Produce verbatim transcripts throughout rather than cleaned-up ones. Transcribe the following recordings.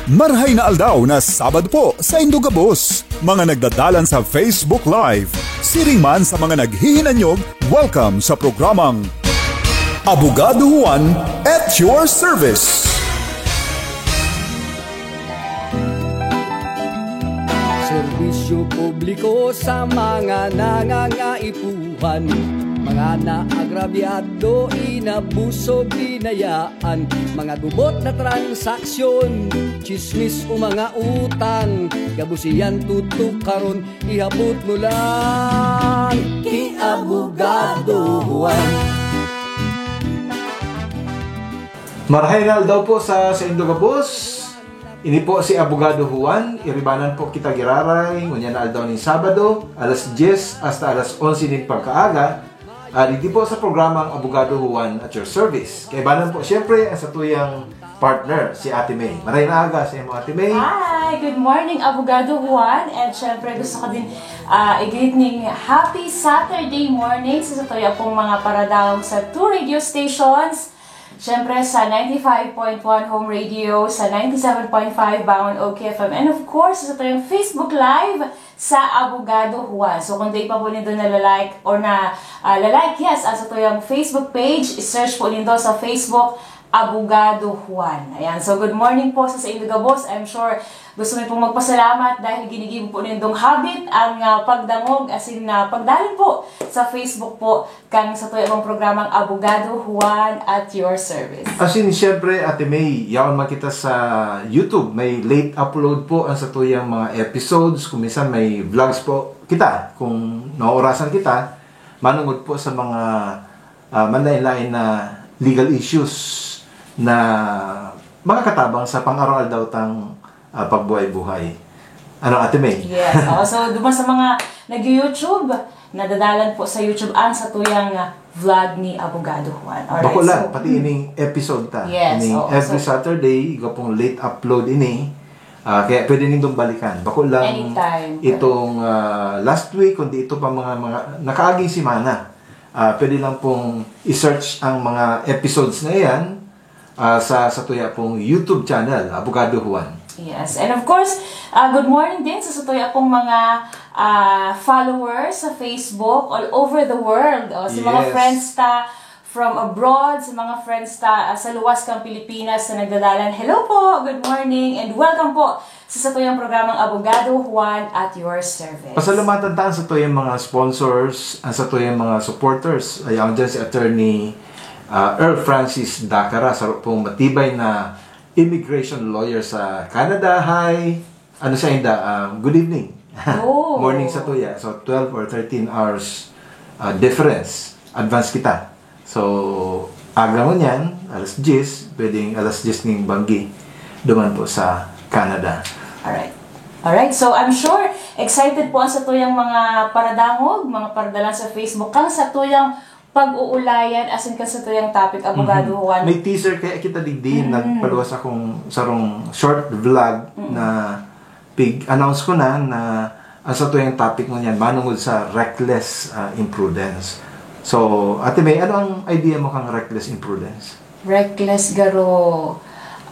Marhay na aldaw na Sabado po sa indo gabos, mga nagdadalan sa Facebook Live. Siring man sa mga naghihinanyog, welcome sa programang Abogado Juan at your service. Serbisyo publiko sa mga nangangaipuhan, mga naagrabyado, inabuso, binayaan, mga gubot na transaksyon, chismis o mga utang, gabos iyan tutukaron, ihabot mo lang ki Abogado Juan. Marhay na aldaw po sa saindo gabos. Ini po si Abogado Juan, iribanan po kita giraray, ngunyan na aldaw nin Sabado, alas dyes hasta alas onse nin pagkaaga, ah, digdi po sa programang Abogado Juan at your service. Kaibanan po, siyempre, ang satuyang partner, si Ate May. Maray na aga sa imo, Ate May. Hi! Good morning, Abogado Juan. And syempre, gusto ko din ah, i-greet ning happy Saturday morning sa satuya pong mga paradawag sa two radio stations. Siyempre, sa ninety-five point one Home Radio, sa ninety-seven point five Bangon OK F M, and of course, sa tuyang Facebook Live sa Abogado Juan. So, kung di pa po nindo nalalike or na ah, lalike, yes, ang sa tuyang Facebook page, search po nindo sa Facebook Abogado Juan. Ayan. So, good morning po sa, sa indo gabos. I'm sure gusto mi pong magpasalamat dahil ginigibo po nindong habit ang ah, pagdangog, as in, ah, pagdalan po sa Facebook po kang sa tuyang programang Abogado Juan at your service. As in, siyempre, Ate May, yaon man kita sa YouTube. May late upload po ang sa tuyang mga episodes. Kung minsan may vlogs po kita, kung naorasan kita, manungod po sa mga ah, manlain-lain na legal issues na makakatabang sa pang-araw-aldaw tang ah, pagbuhay-buhay. Ano, Ate May? Yes. Oh, so, duman sa mga nag-YouTube, nadadalan po sa YouTube ang sa tuyang ah, vlog ni Abogado Juan. Alright, Bako lang, so, pati ining episode ta. Yes, ining oo, every so- Saturday, igwa pong late upload ini. Ah, kaya pwede nindong balikan. Bako lang Anytime. itong ah, last week, kundi ito pa mga, mga nakaaging semana. Ah, pwede lang pong i-search ang mga episodes na iyan ah, sa, sa tuya pong YouTube channel, Abogado Juan. Yes. And of course, ah, good morning din sa satuya pong mga ah, followers sa Facebook all over the world. O, sa mga Yes. friends ta from abroad, sa mga friends ta ah, sa luwas kang Pilipinas na nagdadalan. Hello po! Good morning! And welcome po sa satuyang programang Abogado Juan at your service. Pasalamatan ta ang satuyang mga sponsors, ang satuyang mga supporters. Ayaw dyan si Attorney ah, Earl Francis Dacara, sa pong matibay na immigration lawyer sa Canada. Hi! Ano sa inda? Ah, good evening. Oh. Morning sa tuya. So, twelve or thirteen hours ah, difference. Advance kita. So, aga mo niyan, alas dyes, pwedeng alas dyes ning banggi. Duman po sa Canada. Alright. Alright, so I'm sure excited po ang satuyang mga paradangog, mga paradalan sa Facebook, kang satuyang pag-uulayan, as in kang satuyang topic, Abogado Juan. May teaser kaya kita digdi, Mm. nagpaluwas akong sarong short vlog na pig-announce ko na na ang satuyang topic mo niyan, manungod sa reckless ah, imprudence. So, Ate May, ano ang idea mo kang reckless imprudence? Reckless garo.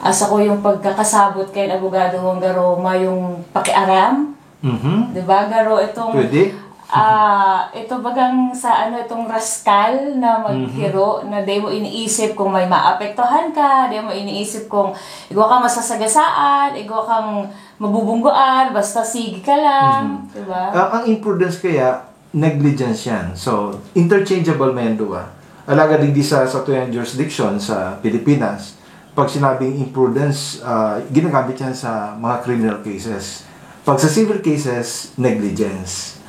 Asa ko yung pagkakasabot kay Abogado Juan garo mayong pakiaram. Mhm. Di ba? Garo itong... Pwede? Ah, ito bagang sa ano, itong raskal na maghiro na di mo iniisip kung may maapektuhan ka, di mo iniisip kung igwa kang masasagasaan, igwa kang mabubunggoan, basta sige ka lang, di ba? Ah, ang imprudence kaya, negligence yan. So, interchangeable man yan duwa. Alagad digdi sa satuyang jurisdiction sa Pilipinas, pag sinabing imprudence, ah, ginagamit yan sa mga criminal cases. Pag sa civil cases, negligence.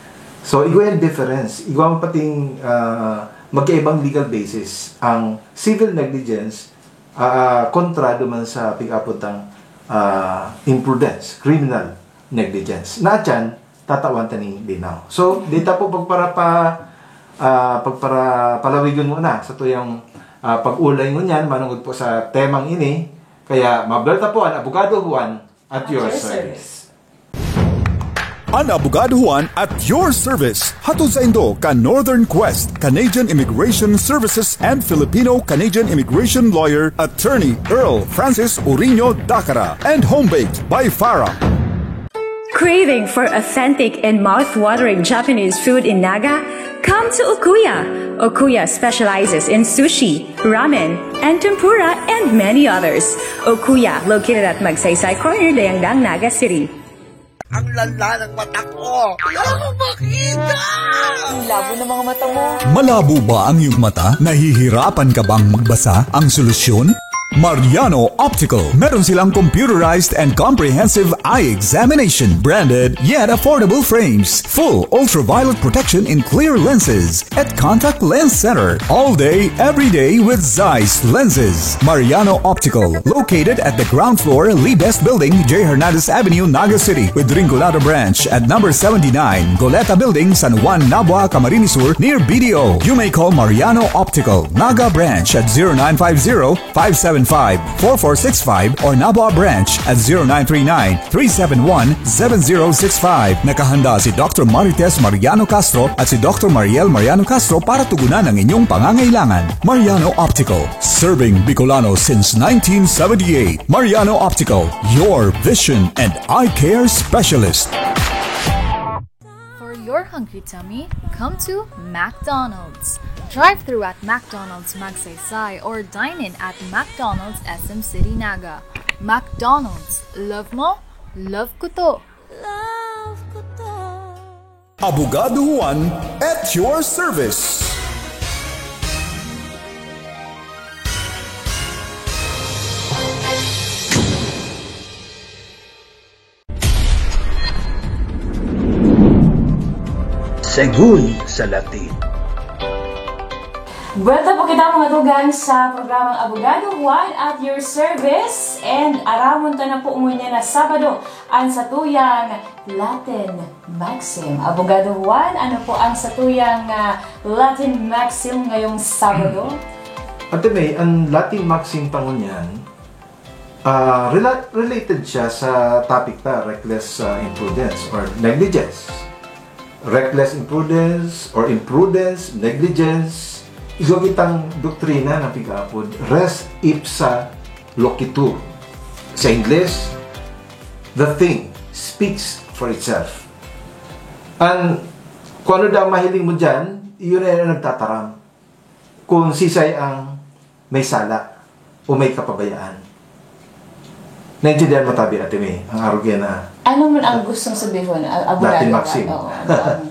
So, igwa yung difference. Igwa ang pating ah, magkaibang legal basis ang civil negligence ah, kontra duman sa pig-apod tang ah, imprudence, criminal negligence. Na atyan, tatawan ta ning linaw. So, dita po pagparapa, ah, pagparapalawigon muna sa tuyang ah, pag-ulay ngunyan, manungod po sa temang ini. Kaya, mablerta po an Abogado Juan at your service. An Abogado Juan at your service. Hatod saindo kan Northern Quest, Canadian Immigration Services and Filipino-Canadian Immigration Lawyer, Attorney Earl Francis Uriño Dacara, and Home Baked by Farah. Craving for authentic and mouth-watering Japanese food in Naga? Come to Okuya. Okuya specializes in sushi, ramen, and tempura, and many others. Okuya, located at Magsaysay Corner, Dayangdang, Naga City. Ang lala ng mata ko. Ayaw ko makita! Ang labo ng mga mata mo. Malabo ba ang iyong mata? Nahihirapan ka bang magbasa? Ang solusyon? Mariano Optical. Meron silang computerized and comprehensive eye examination, branded yet affordable frames, full ultraviolet protection in clear lenses, at Contact Lens Center. All day, every day with Zeiss lenses. Mariano Optical, located at the ground floor, Libes Building, J Hernandez Avenue, Naga City, with Rinconada Branch at number seventy-nine, Goleta Building, San Juan, Nabua, Camarines Sur, near B D O. You may call Mariano Optical, Naga Branch at zero nine five zero, five seven five, four four six five or Nabua Branch at zero nine three nine, three seven one, seven zero six five. Nakahanda si Doctor Marites Mariano Castro at si Doctor Mariel Mariano Castro para tugunan ang inyong pangangailangan. Mariano Optical, serving Bicolano since nineteen seventy-eight. Mariano Optical, your vision and eye care specialist. For your hungry tummy, come to McDonald's. Drive through at McDonald's Magsaysay or dine in at McDonald's S M City Naga. McDonald's, love mo, love ko to. Love ko to. Abogado Juan at your service. Según sa Latin. Buwelta po kita, mga tugang, sa programang Abogado Juan at your service. And aramon ta na po ngunyan na Sabado an satuyang Latin maxim. Abogado Juan, ano po ang satuyang, ah, Latin maxim ngayong Sabado? Ate May, ang Latin maxim ta ngunyan, ah, rela-, related siya sa topic ta, reckless, ah, imprudence or negligence. Reckless imprudence or imprudence, negligence, igwa kitang doktrina na pig-aapod res ipsa loquitur. Sa Ingles, the thing speaks for itself. An, kung ano daw mahiling mo dyan, iyon na yun ang nagtataram kung sisay ang may sala o may kapabayaan. Naintindihan mo tabi, Ate May, ang arog na Ano man ang gustong sabihon, a-, abogado Latin ka? Maxim. Oo, ano ang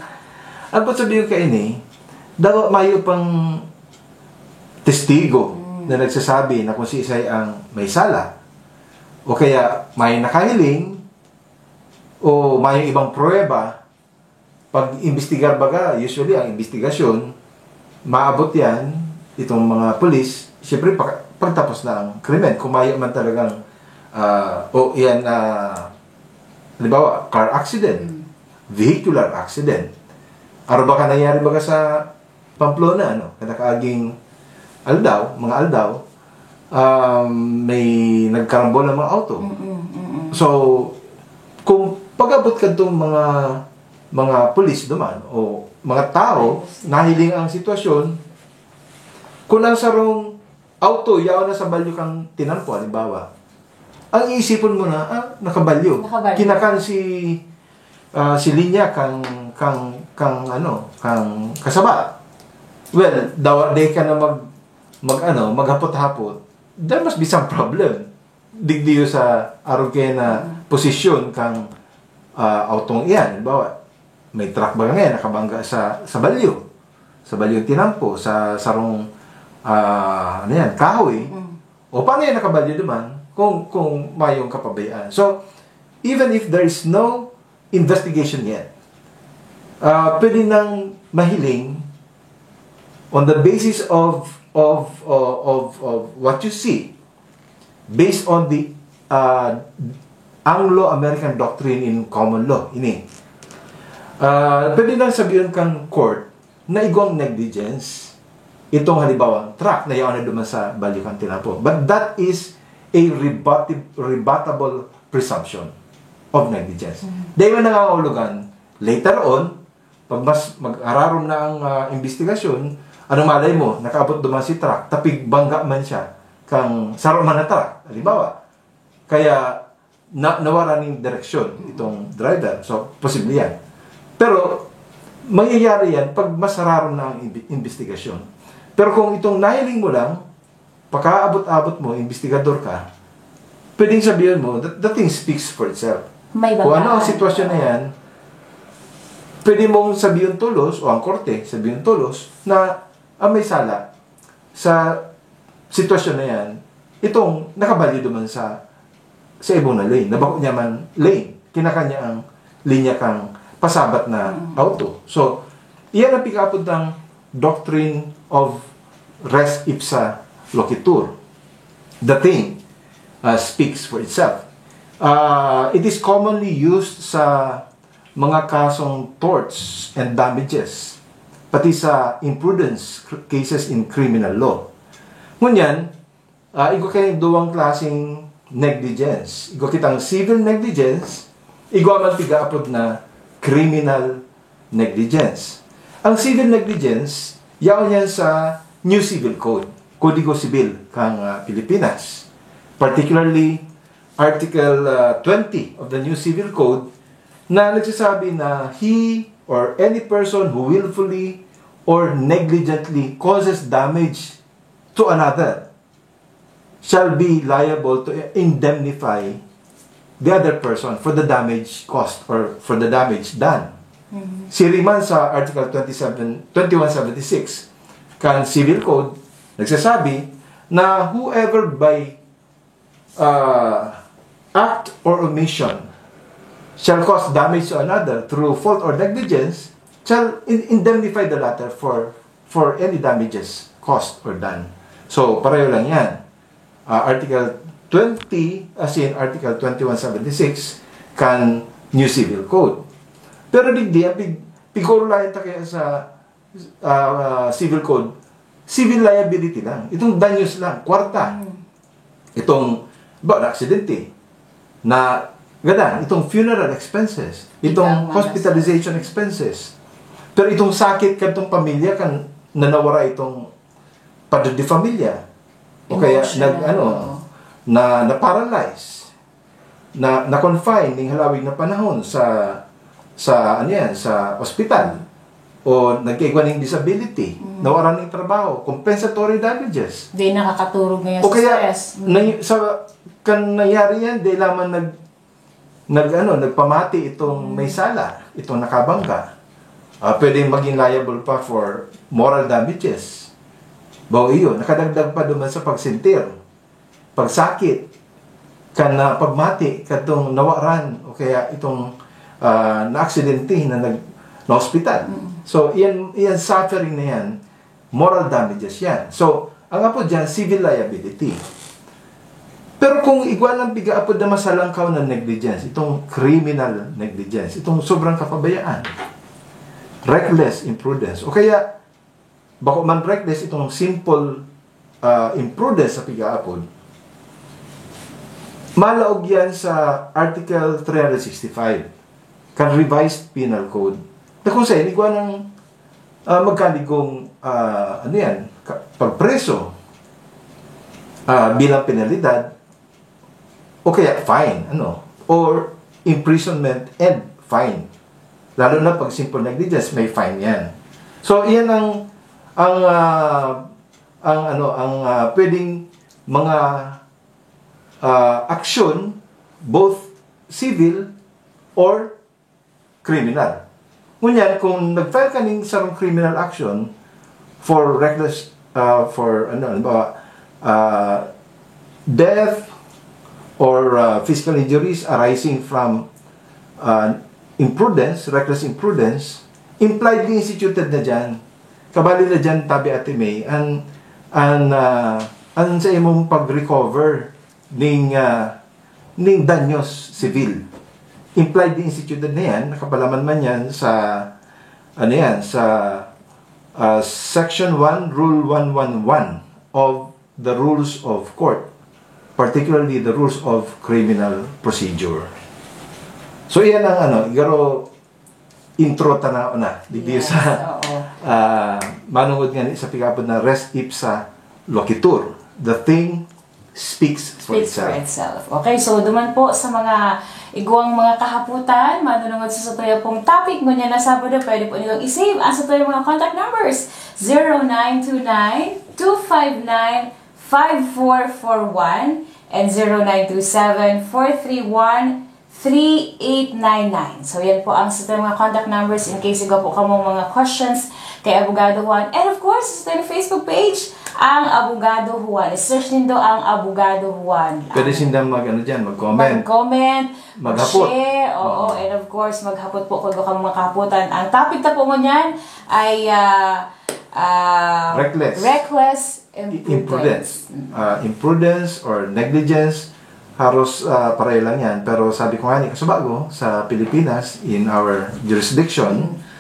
Ang pagsabihin ka ini, dawa mayo pang testigo Mm. na nagsasabi na kung sisay ang may sala, o kaya may nakahiling, o may ibang pruweba, pag-imbestigar baga, usually ang imbestigasyon, maabot yan, itong mga pulis, siyempre pag-, pagtapos na ang krimen, kung mayo man talagang, ah, o yan, ah, halimbawa, car accident, Mm. vehicular accident. Aro ba ka nangyari baga sa Pamplona, ano? Kada kaaging aldaw, mga aldaw, um, may nagkarambol ng mga auto. Mm-mm, mm-mm. So, kung pag-abot kadtong mga, mga pulis duman o mga tao, Ay, nahiling ang sitwasyon, kung ang sarong auto, yaon na sa balyo kang tinampo, halimbawa, ang iisipon mo na, ah, nakabalyo. Nakabalyo. Kinakan si, ah, si linya kang, kang, kang, ano, kang kasaba. Well, dawa day ka na mag, mag, ano, maghapot-hapot. There must be some problem. Digdiyo sa arog kaya na Mm. posisyon kang, ah, autong iyan. Halimbawa, may truck ba ngayon nakabangga sa, sa balyo? Sa balyong tinampo, sa sarong, ah, ano yan, kahoy? Mm. O paano yan nakabalyo naman kung, kung mayong kapabayaan? So, even if there is no investigation yet, ah, pwede nang mahiling on the basis of, of, of, of, of what you see, based on the, ah, Anglo-American doctrine in common law, ini. Ah, pwede nang sabihin kang court na igwang negligence itong halimbawa, truck na yaon na duman sa balyo kan tinampo. But that is a rebuttab-, rebuttable presumption of negligence. Mm. Dahil man nangangahulugan Later on, pag mas mag-ararom na ang, ah, imbestigasyon, ano malay mo, nakaabot duman si truck, tapig bangga man siya, kang saro man na truck, halimbawa. Kaya, na, nawara ning direksyon itong driver. So, posible yan. Pero, mangyayari yan pag mas hararom na ang imbi-, imbestigasyon. Pero kung itong nahiling mo lang, pakaabot-abot mo, imbestigador ka, pwedeng sabihin mo, the, the thing speaks for itself. May Kung ano ang banggaan. Sitwasyon na yan, pwede mong sabihin tulos, o ang korte, sabihin tulos, na ah, may sala sa sitwasyon na yan, itong nakabalyo naman sa, sa ibong na lane, na bako niya man lane, kinakanya ang linya kang pasabat na Mm. auto. So, iyan ang pikaapod ng doctrine of res ipsa loquitur. The thing uh, speaks for itself. Uh, it is commonly used sa mga kasong torts and damages, pati sa imprudence cr- cases in criminal law. Ngunyan, uh, igwa kayong duwang klaseng negligence. Igwa kitang civil negligence, igwa man pigaapod na criminal negligence. Ang civil negligence, yaon yan sa New Civil Code, Kodigo Sibil kang ah, Pilipinas. Particularly, Article ah, twenty of the New Civil Code na nagsasabi na he or any person who willfully or negligently causes damage to another shall be liable to indemnify the other person for the damage caused or for the damage done. Siriman sa Article twenty-seven, twenty-one seventy-six kan Civil Code, nagsasabi na whoever by uh, act or omission shall cause damage to another through fault or negligence shall in- indemnify the latter for for any damages caused or done. So, pareho lang yan. Uh, Article twenty, as in Article twenty-one seventy-six kan New Civil Code. Pero digdi, ang pig, pigurulayan ta kaya sa ah, civil code, civil liability lang. Itong danyos lang, kwarta. Mm. Itong, ba, na aksidente, na, gadan, itong funeral expenses, itong Ikaw, hospitalization expenses. Pero itong sakit kadtong pamilya kan nanawara itong padre de familia. O kaya Emotional, nag, ano, oo. na, na-paralyze, na, na-confine ning halawig na panahon sa, sa, ano yan, sa ospital, o nagkaigwa ning disability, Mm. nawaran ning trabaho, compensatory damages. Di nakakaturog ngayon O sa kaya, stress. Mm. na, sa, kan nangyari yan, di lamang nag, nag, ano, nagpamati itong Mm. may sala, itong nakabangga. Ah, pwedeng maging liable pa for moral damages. Bao iyo, nakadagdag pa duman sa pagsintir, pagsakit, kan na pagmati, katong nawaran, o kaya itong ah, naaksidente na nag, na-hospital. Mm. So, iyan, iyan suffering na yan, moral damages yan. So, ang apod dyan, civil liability. Pero kung igwa lang piga apod na masalangkaw na negligence, itong criminal negligence, itong sobrang kapabayaan, reckless imprudence, o kaya bako man reckless, itong simple ah, imprudence sa piga apod, malaog yan sa Article three hundred sixty-five kan Revised Penal Code, na kung saan igwa ng ah, magkaligong ah, ano yan, ka- pagpreso ah, bilang penalidad, o kaya fine, ano, or imprisonment and fine. Lalo na pag simple negligence, may fine yan. So, iyan ang, ang, ah, ang, ano, ang ah, pwedeng mga ah, aksyon, both civil or criminal. Ngunyan, kung nag-file ka ning sarong criminal action for reckless, ah, for, ano, halimbawa, ah, death or ah, physical injuries arising from ah, imprudence, reckless imprudence, impliedly instituted na dyan. Kabali na dyan, tabi Ate May, an, an, ah, an sa imong pag-recover ning, ah, ning danyos civil. Impliedly instituted na yan, nakapalaman man yan sa, ano yan, sa ah, Section one, Rule one one one of the Rules of Court, particularly the Rules of Criminal Procedure. So, iyan ang ano, igaro, intro ta na, na digdi sa, oo, ah, manungod nga ni sa pig-apod na res ipsa loquitur. The thing speaks for itself. Speaks for itself. Okay, so duman po sa mga igwang mga kahapotan, manunungod sa satuya pong topic, ngunyan na Sabado, pwede po ninyong i-save ang satuya mga contact numbers, zero nine two nine, two five nine, five four four one and zero nine two seven, four three one, three eight nine nine. So, yan po ang sa mga contact numbers in case igwa po kamo mga questions kay Abogado Juan. And of course, sa Facebook page, ang Abogado Juan. I-search nindo ang Abogado Juan. Pwede sinda mag, ano dyan, mag-comment. Mag-comment, maghapot, mag-share, oo, oo, and of course, maghapot po kung kamo makahapotan. Ang topic na po ngunyan ay, ah, ah, reckless, reckless imprudence. Imprudence. Mm. Ah, imprudence or negligence, haros, ah, pareho lang yan. Pero sabi ko nga ni kasubago, sa Pilipinas, in our jurisdiction, mm,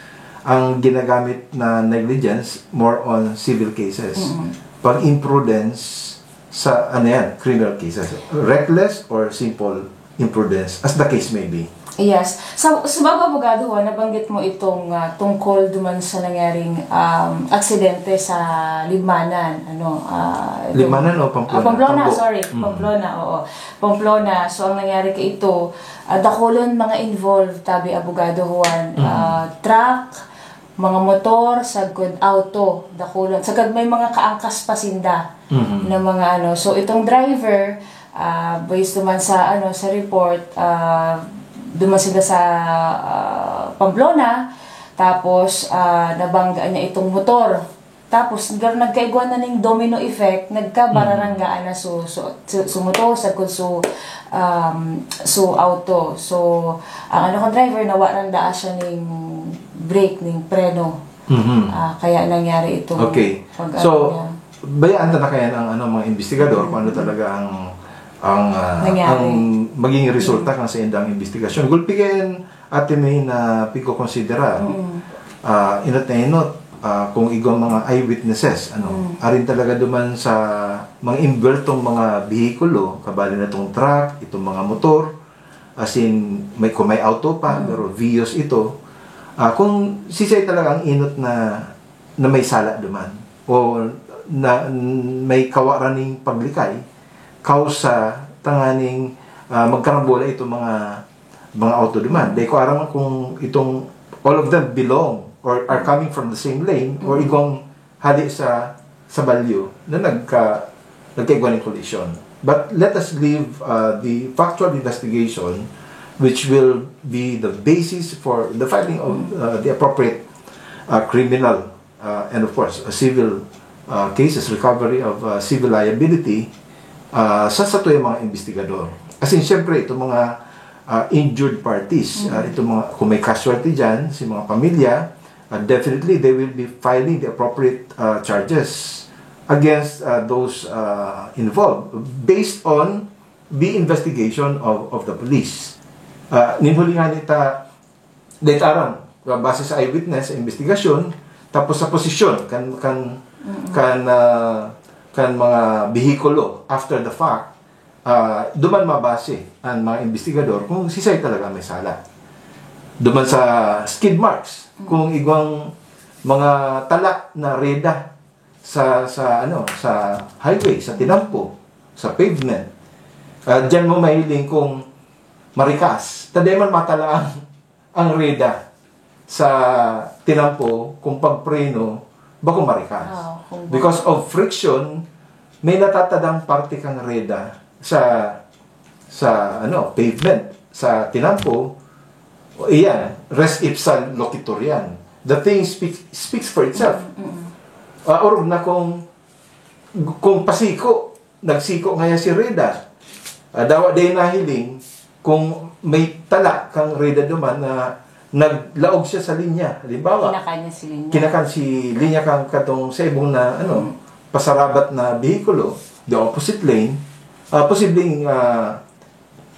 ang ginagamit na negligence, more on civil cases. Mm. Pag imprudence, sa, ano yan, criminal cases. Reckless or simple imprudence, as the case may be. Yes. Sa, sa bago, Abogado Juan, nabanggit mo itong, ah, tungkol duman sa nangyaring, um, aksidente sa Libmanan, ano, ah, itong Libmanan o Pamplona? Ah, Pamplona, Tambo. Sorry. Mm. Pamplona, oo. Pamplona. So, ang nangyari kay ito, ah, dakulon mga involved, tabi, Abogado Juan. Mm. Ah, truck, mga motor, sagkod auto, dakulon. Sagkod may mga kaangkas pa sinda, mhm, na mga ano. So, itong driver, ah, based naman sa, ano, sa report, ah, duman sila sa, ah, Pamplona, tapos, ah, nabangga niya itong motor. Tapos, gar-, nagkaigwa na ning domino effect, nagkabararanggaan na su, su, su, su motor, sagkod su, um, su auto. So, ang ano ka driver, nawa rang daa siya ning brake, ning preno. Mhm. Ah, kaya nangyari itong, okay, pag-, so, ano niya, bayaan ta na kaya ng, ano, mga investigador kung ano, mhm, talaga ang, ang, ah, nangyari, ang maging resulta, mhm, kan saindang investigasyon. Gulpi kaya yan, Ate May, na pigkokonsidera. Mm. Ah, inot na inot, ah, kung igwang mga eyewitnesses, ano, mm, arin talaga duman sa mga involved tong mga behikulo, kabali na tong truck, itong mga motor, as in, may, kung may auto pa, mm, pero Vios ito. Ah, kung sisay talaga ang inot na, na may sala duman, o na, may kawaran ning paglikay, kausa tanganing, ah, magkarambola itong mga, mga auto duman. Dai ko aram kung itong all of them belong or are coming from the same lane or, mm, igwang hali sa, sa balyo na nagka-, nagkaigwa ning kolisyon. But let us leave, uh, the factual investigation, which will be the basis for the filing of, uh, the appropriate, uh, criminal, uh, and of course, uh, civil, uh, cases, recovery of, uh, civil liability, uh, sa satuyang mga investigador. As in, syempre, itong mga, uh, injured parties, uh, mm, itong mga, kung may casualty dyan, si mga pamilya, uh, definitely they will be filing the appropriate, uh, charges against, uh, those, uh, involved based on the investigation of, of the police. Uh, nin huli nga nita, dai ta aram, uh, base sa eyewitness, sa investigasyon, tapos sa posisyon kan, kan, mm, kan, uh, kan mga behikulo after the fact, ah, duman mabase ang mga investigador kung sisay talaga may sala. Duman sa skid marks, mm, kung igwang mga tala na reda sa, sa, ano, sa highway, sa tinampo, sa pavement. Ah, diyan mo mahiling kung marikas. Ta dai man matala ang ang reda sa tinampo kung pagpreno, bako marikas. Oo, kung bako. Because of friction, may natatadang parte kang reda sa, sa, ano, pavement, sa tinampo. Iyan, res ipsa loquitur yan. The thing speaks, speaks for itself. Mm, mm. Ah, orog na kung, kung pasiko, nagsiko ngaya si reda. Ah, dawa dai nahiling kung may tala kang reda duman na naglaog siya sa linya. Halimbawa, kinakan niya si linya. Kinakan si linya kang katong sa ibong na, ano, mm, pasarabat na behikulo, the opposite lane, ah, posibleng, ah,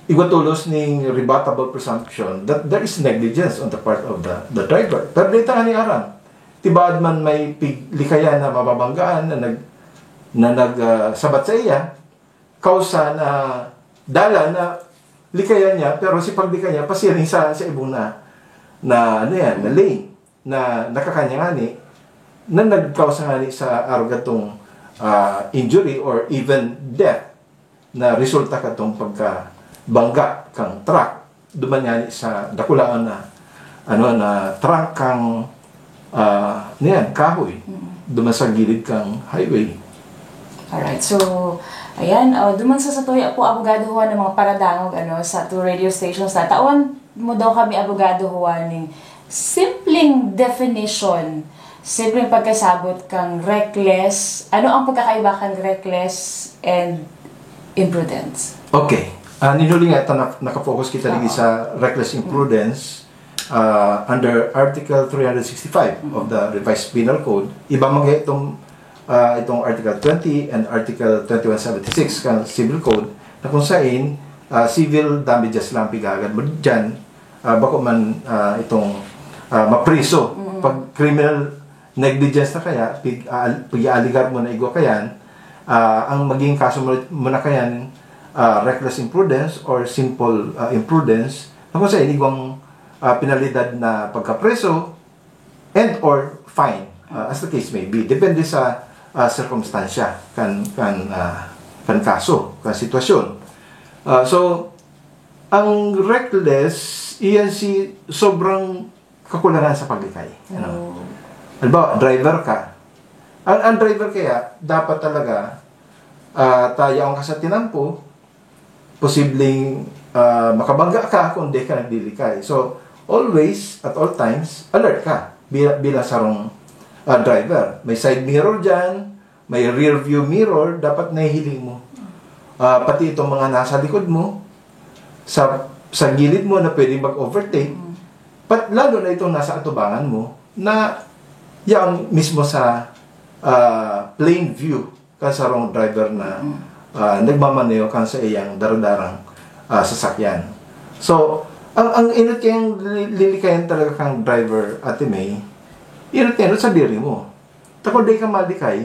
igwa tolos ning rebuttable presumption that there is negligence on the part of the, the driver. Pero dai ta ngani aram. Tibaad man may pig-, likayan na mababanggaan na nag-, na nag, ah, sabat saiya, kausa na dalan na likayan niya, pero si paglikay niya, pasiring sa, sa ibong na, na, ano yan, na lane, na nakakanya ngani, na nagkausa ngani sa arog kadtong, ah, injury or even death na resulta kadtong pagkabangga kang truck, duman ngani sa dakulaon na, ano, na trunk kang, ah, ano yan, kahoy, duman sa gilid kang highway. Alright, so, ayan, uh, duman sa satuya po, Abogado Juan, ng mga paradangog, ano, sa two radio stations na tawan mo daw kami, Abogado Juan, ning simpleng definition, simpleng pagkasabot kang reckless. Ano ang pagkakaiba kang reckless and imprudence? Okay. Uh, ninuli nga, ito, nak- nakafocus kita lagi sa reckless imprudence uh, under Article three hundred sixty-five of the Revised Penal Code. Iba man itong, uh, itong Article twenty and Article twenty-one seventy-six kan Civil Code na kung sain uh, civil damages lang pigagad mo dyan, uh, bako man uh, itong uh, mapriso. Pag criminal negligence na kaya, pig, uh, pag-aaligar mo na igwa kayan, uh, ang maging kaso mo, mo na kayan, uh, reckless imprudence or simple uh, imprudence, na kung sa inigwang uh, penalidad na pagkapreso and or fine, uh, as the case may be. Depende sa uh, sirkumstansya kan, kan, uh, kan kaso, kan sitwasyon. Uh, so, ang reckless, iyan si sobrang kakulangan sa paglikay. Ano? Oh. Halimbawa, driver ka. Ang, ang driver kaya, dapat talaga, uh, tayaon ka sa tinampo, posibleng uh, makabangga ka kung di ka naglilikay. So, always, at all times, alert ka bilang, bilang sarong uh, driver. May side mirror dyan, may rear view mirror, dapat nahihiling mo. Uh, pati itong mga nasa likod mo, sa, sa gilid mo na pwedeng mag-overtake, pat lalo na itong nasa atubangan mo, na yan mismo sa uh, plain view kan sarong driver na uh, nagmamaneho kan sa iyang daradarang uh, sasakyan. So, ang, ang inot kayang li- lilikayan talaga kang driver, Ate May, inot kayang sa diri mo. Takon di ka malikay,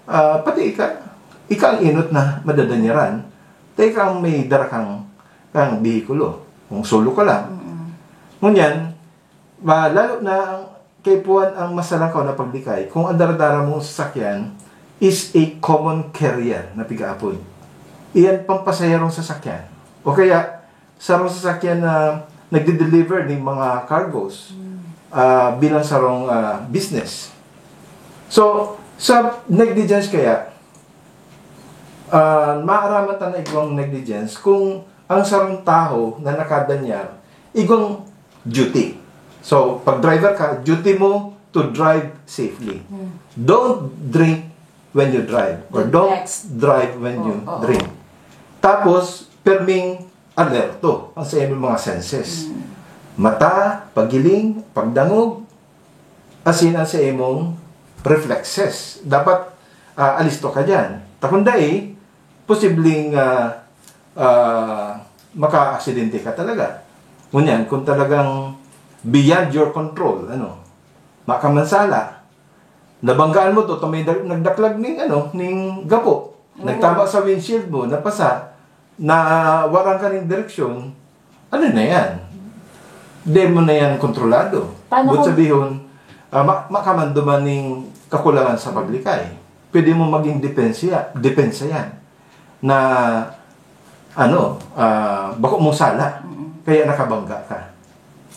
uh, pati ika, ika ang inot na madadanyaran. Tayo ka ang may dara kang, kang bihikulo. Kung solo ka lang. Ngunyan, ma, lalo na ang kaipuhan ang masalangkaw na paglikay kung ang daradara mong sasakyan is a common carrier na pigaapod. Iyan pampasahirong sasakyan. O kaya, sarong sasakyan na nagde-deliver ng mga cargos uh, bilang sarong uh, business. So, sa negligence kaya, uh, maaraman ta na igwang negligence kung ang sarong taho na nakadanyar, igwang duty. So, pag driver ka, duty mo to drive safely. Don't drink when you drive or don't drive when you drink. Tapos, perming alerto ang sa imong mga senses. Mata, paggiling, pagdangog, asin ang sa imong reflexes. Dapat uh, alisto ka dyan. Takundai, posibleng uh, uh, maka-aksidente ka talaga. Ngunyan, kung talagang beyond your control, ano, makamansala, nabanggaan mo to, to may nagdaklag ning, ano, ning gapo. Nagtama sa windshield mo, napasa, na waran ka ning direksyon, ano na yan? Di mo na yan kontrolado. Paano But kung sabihon, uh, ma- makamanduman ning kakulangan sa paglikay. Pwede mo maging depensa, depensa yan. Na, ano, uh, bako mo sala. Kaya nakabangga ka.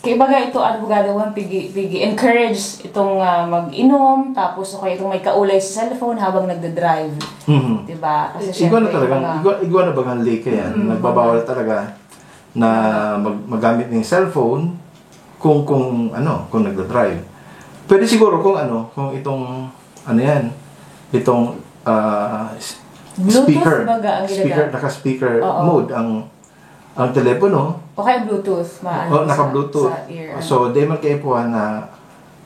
Kaya baga ito, abogado, pigi, pigi encourage itong uh, mag-inom, tapos o kaya itong may kaulay sa cellphone habang nagda-drive. Mm-hmm. Diba? Kasi igwa na talaga, mga... igwa, igwa na bagang lake yan. Mm-hmm. Nagbabawal talaga na mag, magamit ng cellphone kung, kung, ano, kung nagda-drive. Pwede siguro kung ano, kung itong, ano yan, itong uh, speaker, baga ang speaker, naka-speaker Oo. mode ang ang telepono. O kaya Bluetooth, maano. Oh, naka-Bluetooth. Sa, so, di man kaipuhan na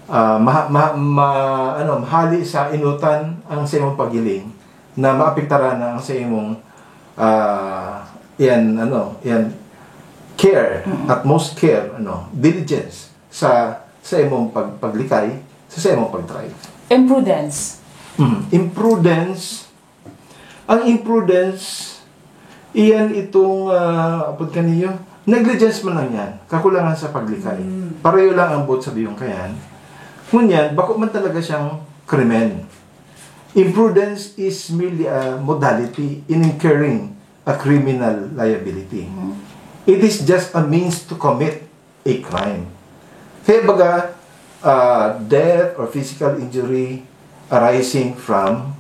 uh, ma, ma, ma, ano, mahali sa inutan ang sa imong pagiling na maapektaran na ang sa imong uh, yan, ano, yan, care, mm-hmm. Utmost care, ano, diligence sa sa imong pag, paglikay, sa, sa imong pag-drive. Imprudence. Mm, imprudence. Ang imprudence, iyan itong, uh, apod kaniyo, Negligence man lang yan, kakulangan sa paglikay. Mm. Pareho lang ang both sa biyong kayan. Ngunyan, bako man talaga siyang krimen. Imprudence is merely a modality in incurring a criminal liability. Mm. It is just a means to commit a crime. Kaya baga, ah, death or physical injury arising from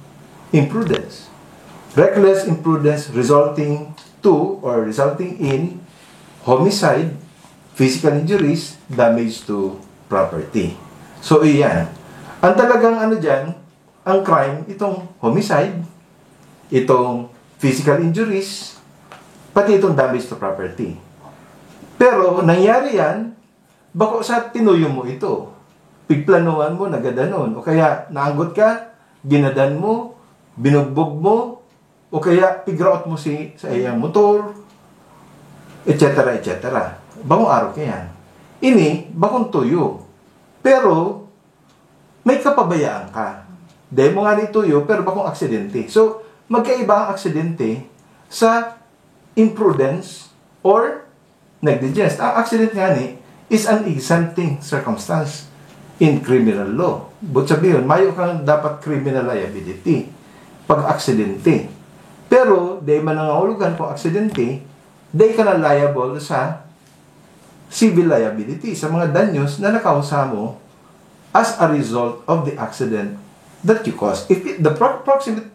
imprudence. Reckless imprudence resulting to or resulting in homicide, physical injuries, damage to property. So, iyan. Ang talagang ano dyan, ang crime, itong homicide, itong physical injuries, pati itong damage to property. Pero nangyari yan, bako sa tinuyo mo ito. Pigplanuhan mo, nagadanon. O kaya naanggot ka, ginadan mo, binugbog mo, o kaya pigraot mo si sa iyang motor, et cetera, et cetera. Bakong arog ka yan. Ini, bakong tuyo. Pero, may kapabayaan ka. Dahil mo nga ni tuyo, pero bakong aksidente. So, magkaiba ang aksidente sa imprudence or negligence. Ang accident nga ni is an exempting circumstance in criminal law. But sabihin, mayo kang dapat criminal liability pag aksidente. Pero, di man nangangulugan kung aksidente, di ka na liable sa civil liability, sa mga danyos na nakausa mo as a result of the accident that you caused. If it, the pro- proximate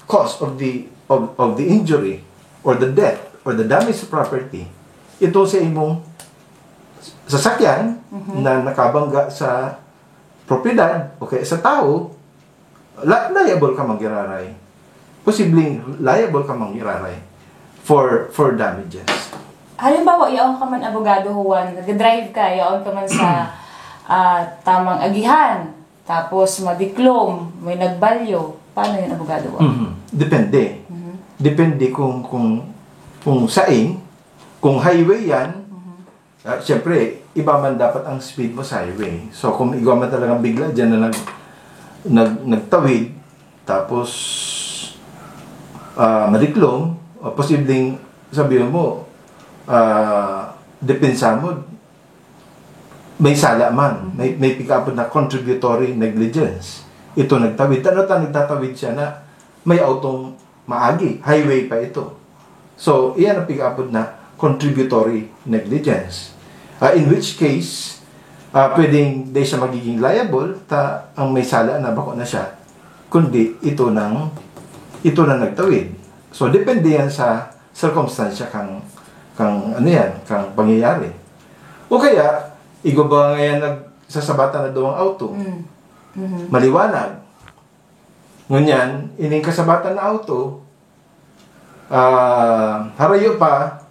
cause of the of, of the injury or the death or the damage to property, ito sa imong sasakyan Mhm. na nakabangga sa propiedad o kaya sa tao, la- liable ka manggiraray. Posibleng liable ka manggiraray for for damages. Halimbawa, yaon ka man abogado, Juan, nag-drive ka, yaon ka man sa ah, tamang agihan, tapos madiklom, may nagbalyo, paano yun, abogado? Juan? Mhm. Depende. Mhm. Depende kung kung kung sain, kung highway yan, Mhm. ah, siyempre, iba man dapat ang speed mo sa highway. So, kung igwa man talagang bigla dyan na nag, nag, nagtawid, tapos ah, madiklom, o posibleng sabihin mo, ah, depensa mo, may sala man, may, may pick-up na contributory negligence. Ito nagtawid. Ano ta nagtatawid siya na may autong maagi? Highway pa ito. So, iyan ang pick-up na contributory negligence. Ah, in which case, ah, pwedeng di siya magiging liable, ta ang may sala na bako na siya, kundi ito nang, ito na nagtawid. So, depende yan sa sirkumstansya kang, kang, ano yan, kang pangyayari. O kaya, igwa ba ngayon nagsasabatan na duwang auto? Mm. Mhm. Maliwanag. Ngunyan, ining kasabatan na auto, ah, harayo pa,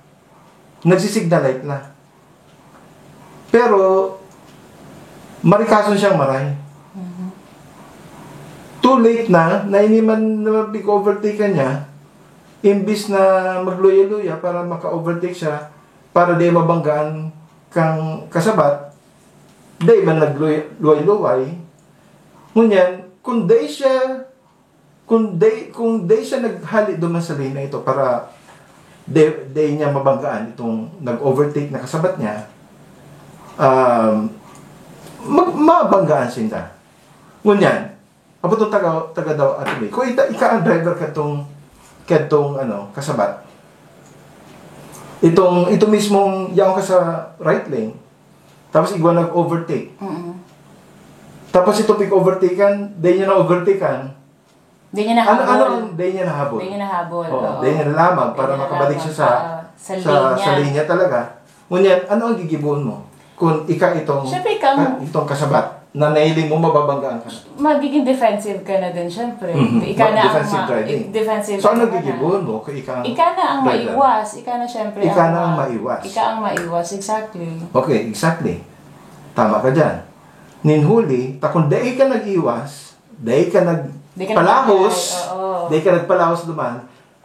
nagsisignal light na. Pero, marikason siyang maray. Mhm. Too late na, na ini man na pig-overtake ka niya, imbis na magluya-luya para maka-overtake siya, para di mabanggaan kang kasabat, di man nagluy-luway-luway. Ngunyan, kung di siya, kung di, kung di siya naghali duman sa lane na ito para di, di niya mabanggaan itong nag-overtake na kasabat niya, um, mag, mabanggaan sinda. Ngunyan, abot taga, taga daw ato, eh. Kung ita, ika ang driver katong, katong, ano, kasabat. Itong, ito mismong, yaon ka sa right lane, tapos igwa nag-overtake. Mm-mm. Tapos ito pig-overtakean, di niya na-overtakean. Di niya Ano, nahabol. ano ang di niya nahabol? Di niya nahabol, Oo, oo. di niya nalamag Di para niya makabalik nalamag, siya sa, oo, sa sa, linya. sa linya talaga. Ngunyan, ano ang gigibohon mo? Kung ika itong, Siyempre, ikaw ang ka- itong kasabat na nailing mo, mababanggaan ka na. Magiging defensive ka na din, syempre. Mhm. Ika Ma- na ang defensive ma- driving. defensive So, ano ka na. gigibohon mo kung ika ang Ika na ang driver? maiwas. Ika na, syempre, Ika ang na ang ma- maiwas. Ika ang maiwas, exactly. Okay, exactly. Tama ka dyan. Nin huli, ta kung dai ka nag-iwas, dai ka Di ka nagpalahos, nagpalahos, oo. dai ka nagpalahos duman,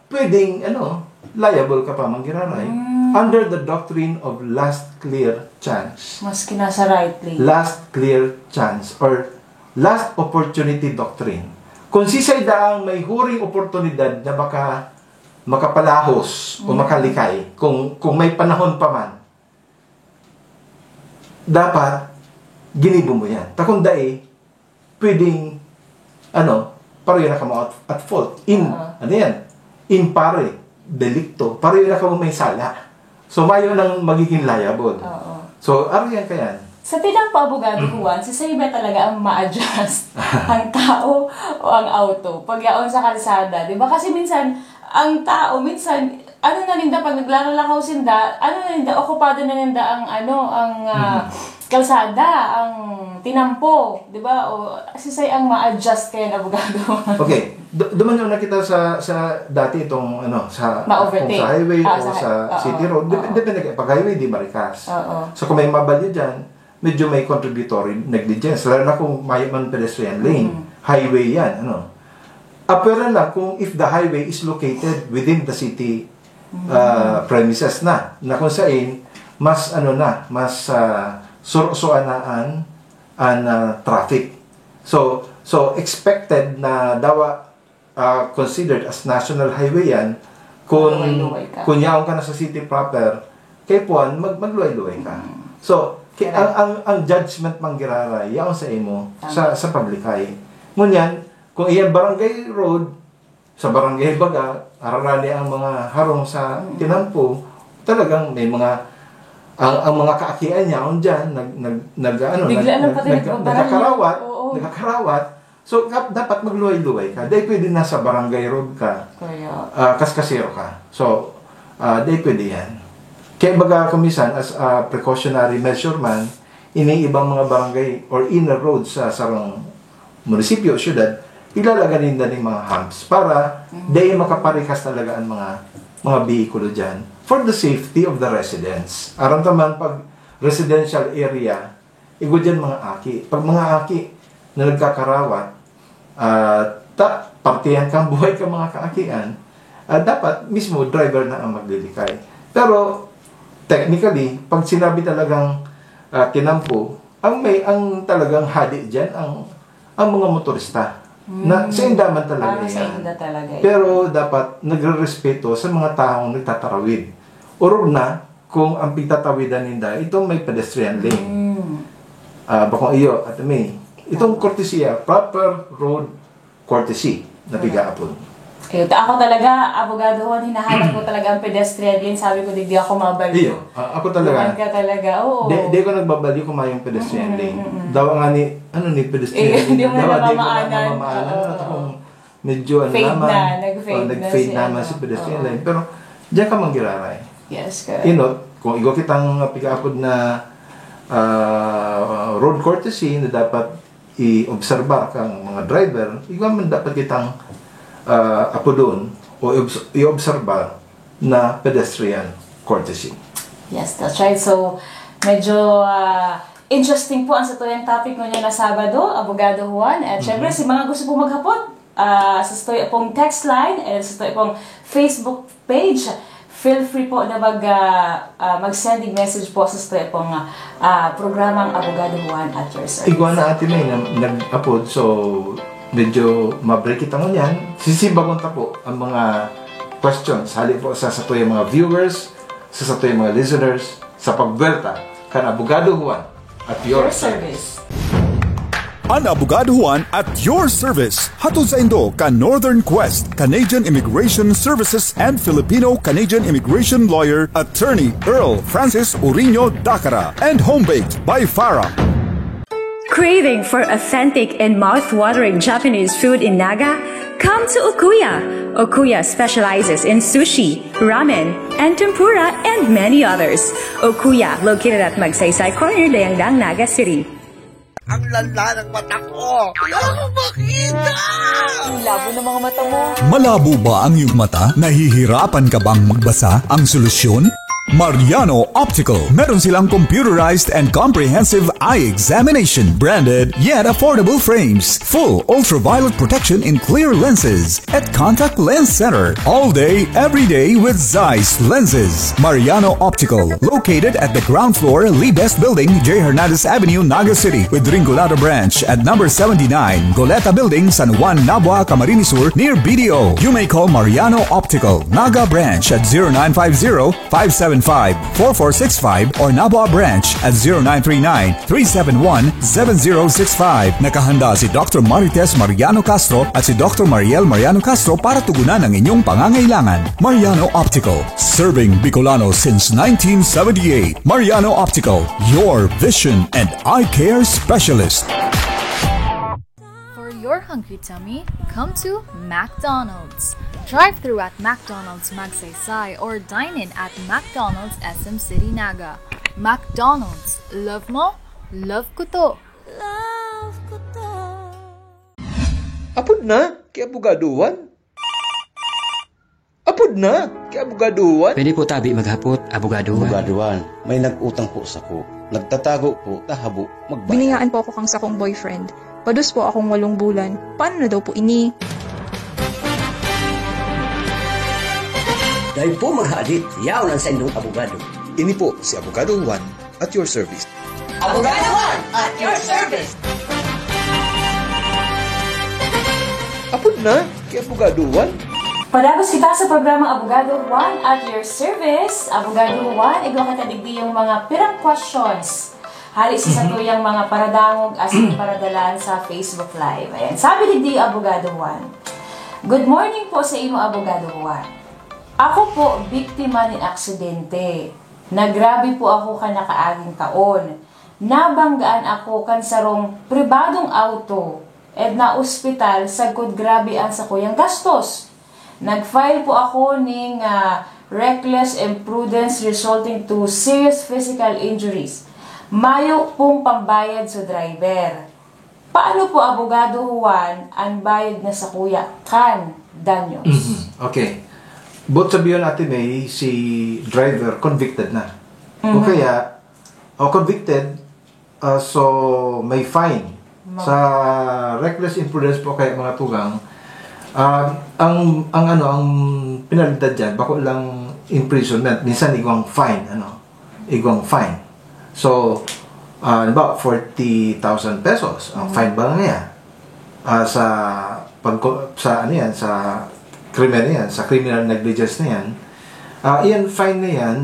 pwedeng, ano, liable ka pa manggiraray Mm. under the doctrine of last clear chance. Maski nasa right lane. Last clear chance or last opportunity doctrine. Kung sisay daang may huring oportunidad na baka makapalahos o makalikay, kung, kung may panahon pa man, dapat ginibo mo yan. Ta kung dai, pwedeng, ano, pareho na kamo at, at fault. In, Oo. ano yan? In pare, delikto. Pareho na kamo may sala. So, mayo nang magiging liable. Oo. So, aro yan kayan. Sa tinang pa, Abogado Juan, si Saiba talaga ang ma-adjust ang tao o ang auto pag yaon sa kalsada, di ba? Kasi minsan, ang tao, minsan, ano na ninda, pag naglalakaw sinda, ano na ninda, okupado na ninda ang, ano, ang, ah, Mhm. kalsada, ang tinampo, di ba? O, si Sai ang ma-adjust kayan, Abogado. Okay, du-, duman yung nakita sa, sa dati itong, ano, sa, Ma-overtake. kung sa highway Ah, o sa sa hi-, sa oo, city road, dep-, oo. depende ka, pag highway, di marikas. Oo. So, kung may mabalya dyan, medyo may contributory negligence, lalo na kung mayo man pedestrian lane, Mm. highway yan, ano. Apwera lang kung if the highway is located within the city, Mm. ah, premises na, na kung sain, mas, ano na, mas, ah, suro-suanaan an, ah, traffic. So, so expected na dawa, ah, considered as national highway yan, kung, Luway-luway ka. kung yaon ka na sa city proper, kay puan, mag-, magluway-luway ka. Mm. So, ki-, Correct. ang, ang, ang judgment man giraray, yaon sa imo, Tama. sa, sa publikay. Ngunyan, kung iyan barangay road, sa barangay baga, ararani ang mga harong sa Mm. tinampo, talagang may mga, ang, ang mga kaakian niya, yaon dyan, nag, nag, nag, ano, Bigla nag, lang nag, pati nag, nagbabarangay. nagkakarawat, Oo. nagkakarawat. So, kap-, dapat magluway-luway ka. Dahil pwede nasa barangay road ka, Kaya ah, kaskasero ka. So, ah, dahil pwede yan. Kaya baga, kumisan, as a precautionary measure man, ini ibang mga barangay or inner road sa sarong munisipyo, syudad, ilalagay ninda ning mga humps para Mm. dahil makaparikas talaga ang mga, mga bihikulo dyan for the safety of the residents. Aram ta man, pag residential area, igwa dyan mga aki. Pag mga aki na nagkakarawat, ah, ta-, partihan kang buhay ka mga kaakian, ah, dapat mismo driver na ang maglilikay. Pero, technically, pag sinabi talagang, ah, kinampo, ang may, ang talagang hadi dyan, ang, ang mga motorista. Na, Mm. sa inda man talaga Para sa yan. inda talaga yan. Pero dapat nagrerespeto sa mga taong nagtatarawid. Orog na kung ang pigtatawidan ninda, itong may pedestrian lane. Mm. Ah, bakong iyo, Ate May. Itong Tama. kortesiya, proper road courtesy na Correct. pigaapon. Ayun. Ta-, ako talaga, Abogado Juan, hinahanap ko talaga ang pedestrian lane. Sabi ko, "Di, di ako mabaliw." Iyo, ah, ako talaga. Yan ka talaga, oo. Di, di ko nagbabaliw kung mayong pedestrian Mm, lane. mm, mm. Dawa nga ni, ano ni pedestrian Eh, lane? hindi mo na Dawa, di mo na namamaanan. namamaanan. Oo, At oo. akong medyo, ano Fade naman, na, nag-fade oh, na nag-fade siya, naman ano. si pedestrian Oo. lane. Pero, diyan ka manggiraray. Yes, correct. You know, kung igwa kitang pigaapod na, ah, road courtesy na dapat i-obserbar kang mga driver, igwa man dapat kitang, ah, apodon o i-obs-, i-obserbar na pedestrian courtesy. Yes, that's right. So, medyo, ah, interesting po ang satuyang topic ngunyan na Sabado, Abogado Juan. At Mhm. syempre, si mga gusto po maghapot, ah, sa satuya pong text line, and sa satuya pong Facebook page, feel free po na mag, ah, ah, mag-sending message po sa satuya pong, ah, programang Abogado Juan at your service. Igwa na, Ate May, na nag-apod, so medyo ma-break kita ngunyan. Sisibagon ta po ang mga questions hali po sa satuyang mga viewers, sa satuyang mga listeners, sa pagbuwelta kan Abogado Juan at your Your service. service. An Abogado Juan at your service. Hatod saindo kan Northern Quest, Canadian Immigration Services and Filipino-Canadian Immigration Lawyer, Attorney Earl Francis Uriño Dacara, and home baked by Farah. Craving for authentic and mouth-watering Japanese food in Naga? Come to Okuya. Okuya specializes in sushi, ramen, and tempura, and many others. Okuya, located at Magsaysay Corner, Dayangdang, Naga City. Ang lala ng mata ko! Wala akong makita! Ang labo ng mga mata mo. Malabo ba ang iyong mata? Nahihirapan ka bang magbasa? Ang solusyon? Mariano Optical. Meron silang computerized and comprehensive eye examination, branded yet affordable frames, full ultraviolet protection in clear lenses, at contact lens center all day, every day with Zeiss lenses. Mariano Optical, located at the ground floor, Libes Building, J Hernandez Avenue, Naga City, with Rinconada Branch at number seventy-nine, Goleta Building, San Juan, Nabua, Camarines Sur, near B D O. You may call Mariano Optical, Naga Branch at zero nine five zero, five seven five, four four six five or Nabua Branch at zero nine three nine, three seven one, seven zero six five. Nakahanda si Doctor Marites Mariano Castro at si Doctor Mariel Mariano Castro para tugunan ang inyong pangangailangan. Mariano Optical, serving Bicolano since nineteen seventy-eight. Mariano Optical, your vision and eye care specialist. For your hungry tummy, come to McDonald's. Drive through at McDonald's Magsaysay or dine in at McDonald's S M City Naga. McDonald's, love mo, love ko to. Apod na, ki Abogado Juan. Apod na, ki Abogado Juan. Pwede po tabi maghapot, Abogado Juan. Abogado Juan, may nag-utang po sako. Nagtatago po, ta habo magbayad. Biniyaan po ako kang sakong boyfriend. Pados po akong walong bulan. Paano na daw po ini? Dai po maghadit, yaon an saindong abogado. Ini po si Abogado Juan at your service. Abogado Juan at your service. Apod na, ki Abogado Juan. Padagos kita sa programang Abogado Juan at your service. Abogado Juan, igwa kita digdi yung mga pirang questions. Hali sa satuyang mga paradangog asin paradalan sa Facebook Live. Ayan. Sabi digdi, Abogado Juan. Good morning po sa imo, Abogado Juan. Ako po, biktima nin aksidente. Nagrabe po ako kan nakaaging taon. Nabanggaan ako kan sarong pribadong auto, ed naospital sagkod grabe an sakuyang gastos. Nag-file po ako ning, ah, reckless imprudence resulting to serious physical injuries. Mayo pong pambayad sa driver. Paano po, Abogado Juan, an bayad na sakuya kan danyos? Mhm. Okay. Both sabihin, Ate May, si driver convicted na. O Mhm. kaya, o convicted, ah, so may fine. Ma- Sa reckless imprudence po kaya, mga tugang, ah, ang, ang ano, ang penalidad diyan, bako lang imprisonment, minsan igwang fine, ano, igwang fine. So, ah, halimbawa, forty thousand pesos ang Mhm. fine ba niya? Ah, sa pag-, sa ano yan, sa krimen na yan, sa criminal negligence na yan, ah, iyan fine na yan,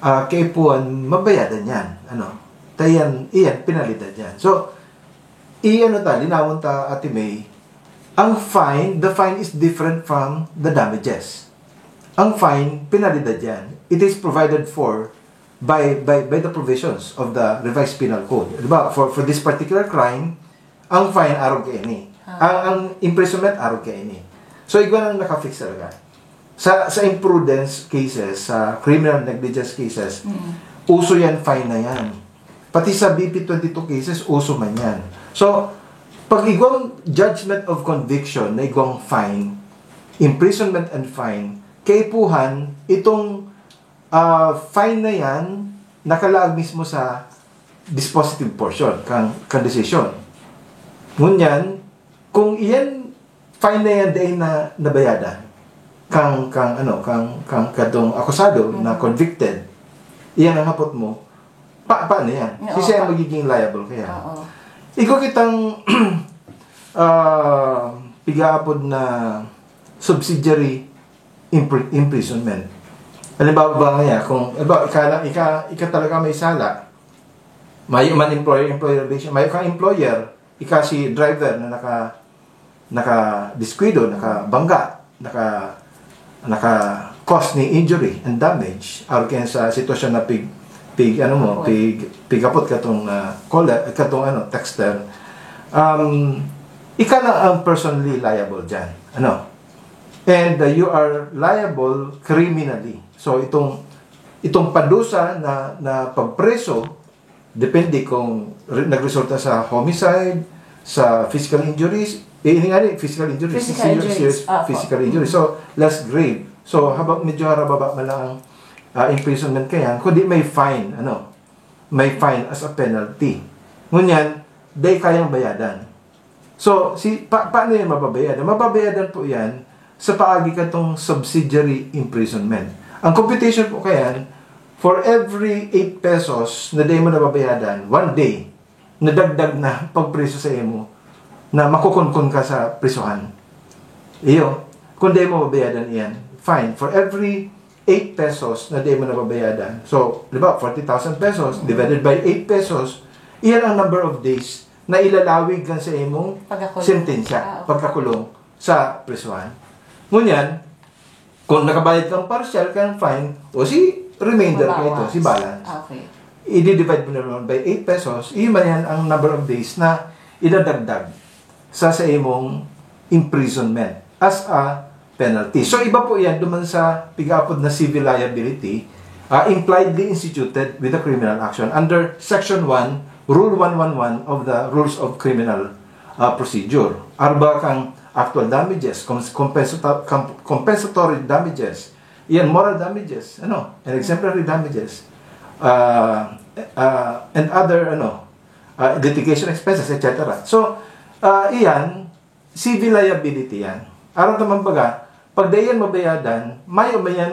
ah, kaipuhan, mabayadan yan. Ano? Ta iyan, iyan, penalidad yan. So, i-ano ta, linawon ta, Ate May, ang fine, the fine is different from the damages. Ang fine, penalidad yan. It is provided for by, by, by the provisions of the Revised Penal Code. Diba? For, for this particular crime, ang fine arog kaini. Ah. Ang, ang imprisonment arog kaini. So, igwa nang naka-fix talaga. Sa, sa imprudence cases, sa criminal negligence cases, Mm. uso yan, fine na yan. Pati sa B P twenty-two cases, uso man yan. So, pag igwang judgment of conviction na igwang fine, imprisonment and fine, kaipuhan, itong, ah, fine na yan, nakalaag mismo sa dispositive portion kang, kang decision. Ngunyan, kung iyan fine na yan dai na nabayadan kang, kang, ano, kang, kang kadtong akusado na Mhm. convicted, iyan ang hapot mo, pa, paano yan? Oo, Sisay ang pa- magiging liable kaya? Oo. Igwa kitang, ah, pigaapod na subsidiary impri-, imprisonment. Halimbawa ba nga, kung, halimbawa, ika lang, ika, ika talaga may sala, mayo man employer-employer relation, mayo kang employer, ika si driver na naka, naka-diskwido, nakabangga, naka, naka-cause ni injury and damage, arog yan sa sitwasyon na pig, pig, ano mo, Kapot. pig, pigapot katong, ah, caller, katong, ano, texter. Um, ika na ang personally liable dyan. Ano? And, uh, you are liable criminally. So, itong, itong padusa na, na pagpreso, depende kung re-, nagresulta sa homicide, sa physical injuries, eh, ini nga ni, physical injuries, Physical serious, injuries. serious Opo. physical injuries. So, less grave. So, habang medyo harababa man lang ang, ah, imprisonment kaiyan, kundi may fine, ano, may fine as a penalty. Ngunyan, dai kayang bayadan. So, si, pa, paano yan mababayadan? Mababayadan po yan sa paagi katong subsidiary imprisonment. Ang computation po kaiyan, for every eight pesos na dai mo nababayadan, one day, nadagdag na pagpriso sa imo, na makukunkon ka sa prisuhan. Iyo, kung dai mo mabayadan iyan, fine. For every eight pesos na dai mo nababayadan. So, di ba, forty thousand pesos divided by eight pesos, iyan ang number of days na ilalawig kan sa imong Pagkakulong. sentensya, Ah, okay. pagkakulong sa prisuhan. Ngunyan, kung nakabayad kang partial, kang fine, o si remainder Mabawas. ka ito, si balance. Ah, okay. I-divide mo na naman by eight pesos, iyo man yan ang number of days na idadagdag sa, sa imong imprisonment as a penalty. So, iba po yan duman sa pig-aapod na civil liability, ah, impliedly instituted with a criminal action under Section one, Rule one one one of the Rules of Criminal, ah, Procedure. Arba kang actual damages, com-, compensato-, com-, compensatory damages, iyan moral damages, ano, and exemplary damages, ah, ah, and other, ano, ah, litigation expenses, et cetera. So, ah, iyan, civil liability yan. Aram ta man baga, pag dai yan mabayadan, mayo man yan,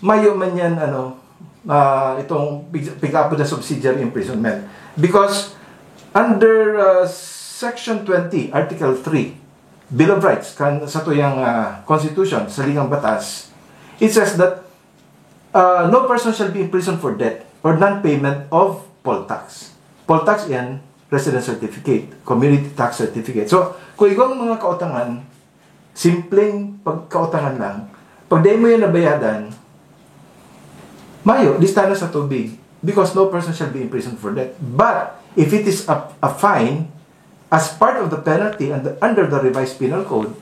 mayo man yan, ano, ah, itong pig-, pig-aapod na subsidiary imprisonment. Because under, ah, Section twenty, Article three, Bill of Rights, kan sa tuyang, ah, Constitution, sa ligang batas, it says that, ah, no person shall be imprisoned for debt or non-payment of poll tax. Poll tax yan, residence certificate, community tax certificate. So, kung igwang mga kautangan, simpleng pagkautangan lang, pag dai mo yan nabayadan, mayo, lista na sa tubig. Because no person shall be imprisoned for debt. But, if it is a, a fine, as part of the penalty and the, under the revised penal code,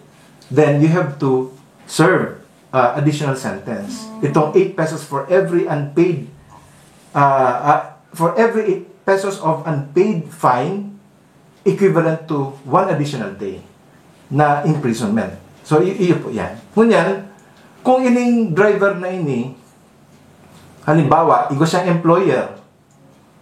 then you have to serve, uh, additional sentence. Itong eight pesos for every unpaid, uh, uh, for every eight pesos of unpaid fine, equivalent to one additional day na imprisonment. So, i-, iyo po yan. Ngunyan, kung ining driver na ini, halimbawa, igwa siyang employer,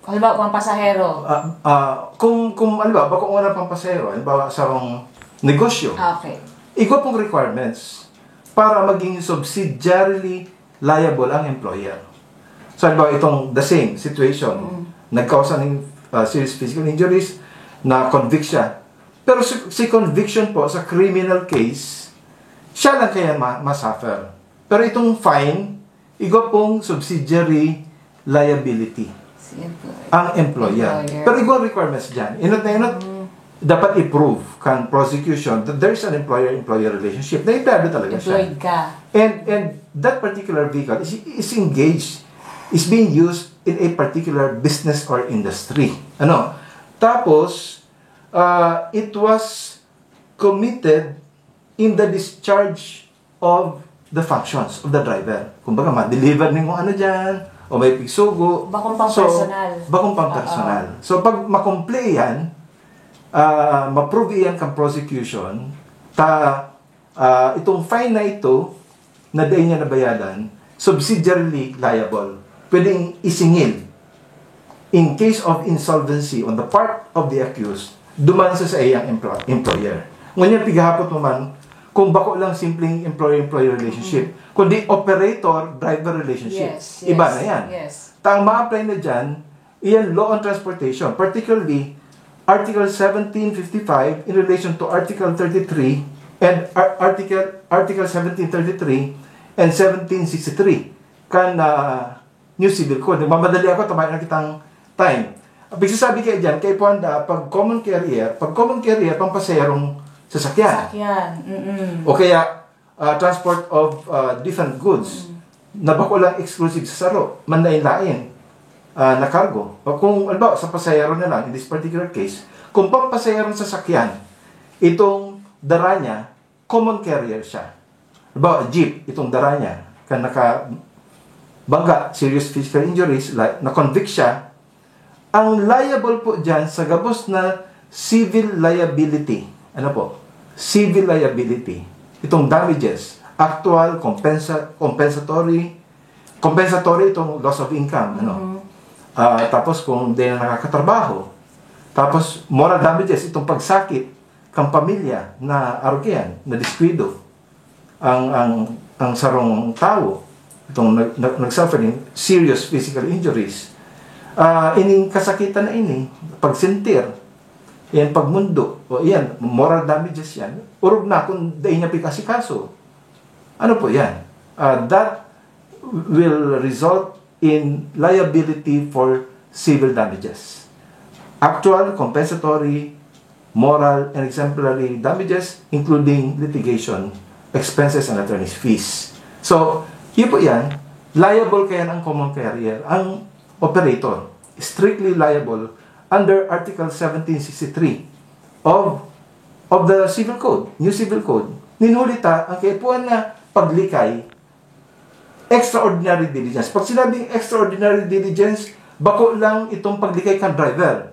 Halimbawa, kung pasahero. Ah, ah, kung, kung, halimbawa, bako ngona pang pasahero, halimbawa, sarong negosyo, Ah, okay. igwa pong requirements para maging subsidiarily liable ang employer. So, halimbawa, itong the same situation, nagkausa ng, ah, serious physical injuries, na-convict siya. Pero si, si conviction po sa criminal case, siya lang kaya ma-, ma-suffer. Pero itong fine, igwa pong subsidiary liability Si employer. ang employer. Employer. Pero igwa requirements dyan. Inot na inot, dapat i-prove kan prosecution that there's an employer-employer relationship. Na empleyado talaga siya. Employed ka. And, and that particular vehicle is, is engaged, is being used in a particular business or industry. Ano? Tapos, uh, it was committed in the discharge of the functions of the driver. Kumbaga, ma-deliver ning kung ano dyan, o may pigsugo. Bakong pang personal. Bakong pang personal. So, pag makumple yan, ah, ma-prove yan kang prosecution, ta, ah, itong fine na ito, na dai niya nabayadan, subsidiarily liable. Pwedeng isingil in case of insolvency on the part of the accused, duman sa saiyang emplo-, employer. Ngunyan, pighapot mo man, kung bako lang simpleng employer-employer relationship, kundi operator-driver relationship. Yes, yes. Iba na yan. Yes. Ta ang ma-apply na dyan, iyan law on transportation, particularly Article seventeen fifty-five in relation to Article thirty-three and Ar- Article Article seventeen thirty-three and seventeen sixty-three kan, ah, New Civil Code. Nagmamadali ako, tamaan na kitang time. Ang pagsasabi kaya dyan, kay Puanda, pag common carrier, pag common carrier, pampasaherong sasakyan. Sakyan. Mm-mm. O kaya, ah, transport of, ah, different goods na bako lang exclusive sa saro, manlain-lain, ah, na cargo. O kung, halimbawa, sa pasahero na lang, in this particular case, kung pampasaherong sasakyan, itong dara niya, common carrier siya. Halimbawa, jeep, itong dara niya, kan nakabangga, serious physical injuries, like, na-convict siya, ang liable po dyan sa gabos na civil liability. Ano po? Civil liability. Itong damages, actual, compensa-, compensatory, Compensatory itong loss of income, ano? Mhm. Ah, tapos kung di na nakakatrabaho, tapos moral damages itong pagsakit kang pamilya na arugian, na diskwido ang, ang, ang sarong tawo, itong nag-, nag-, nag-suffer nin serious physical injuries. Ah, ining kasakitan na ini, pagsentir, yan pagmundo, o yan, moral damages yan, orog na kung dai niya pikasikaso. Ano po yan? Ah, that will result in liability for civil damages. Actual, compensatory, moral, and exemplary damages, including litigation expenses and attorney's fees. So, yun po yan. Liable kaya ang common carrier, ang operator, strictly liable under Article seventeen sixty-three of, of the Civil Code, New Civil Code. Nin huli ta, ang kaipuhan na paglikay, extraordinary diligence. Pag sinabing extraordinary diligence, bako lang itong paglikay kan driver.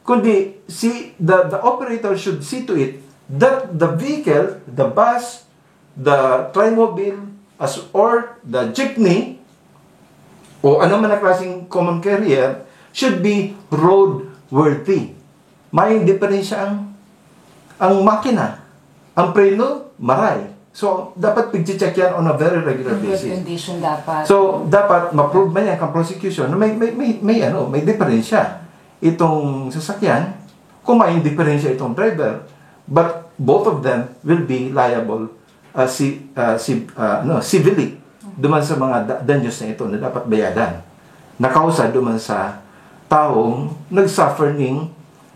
Kundi, si, the, the operator should see to it that the vehicle, the bus, the trimobile, as, or the jeepney, o ano man na klaseng common carrier, should be roadworthy. May diferensya ang, ang makina. Ang preno, maray. So, dapat pigche-check yan on a very regular basis. Condition dapat. So, dapat ma-prove man yan kang prosecution na may, may, may, may, ano, may diferensya itong sasakyan, kung may diferensya itong driver, but both of them will be liable, uh, si, uh, si, uh, no, civilly duman sa mga da-, danyos na ito na dapat bayadan na kausa duman sa taong nag-suffer ning,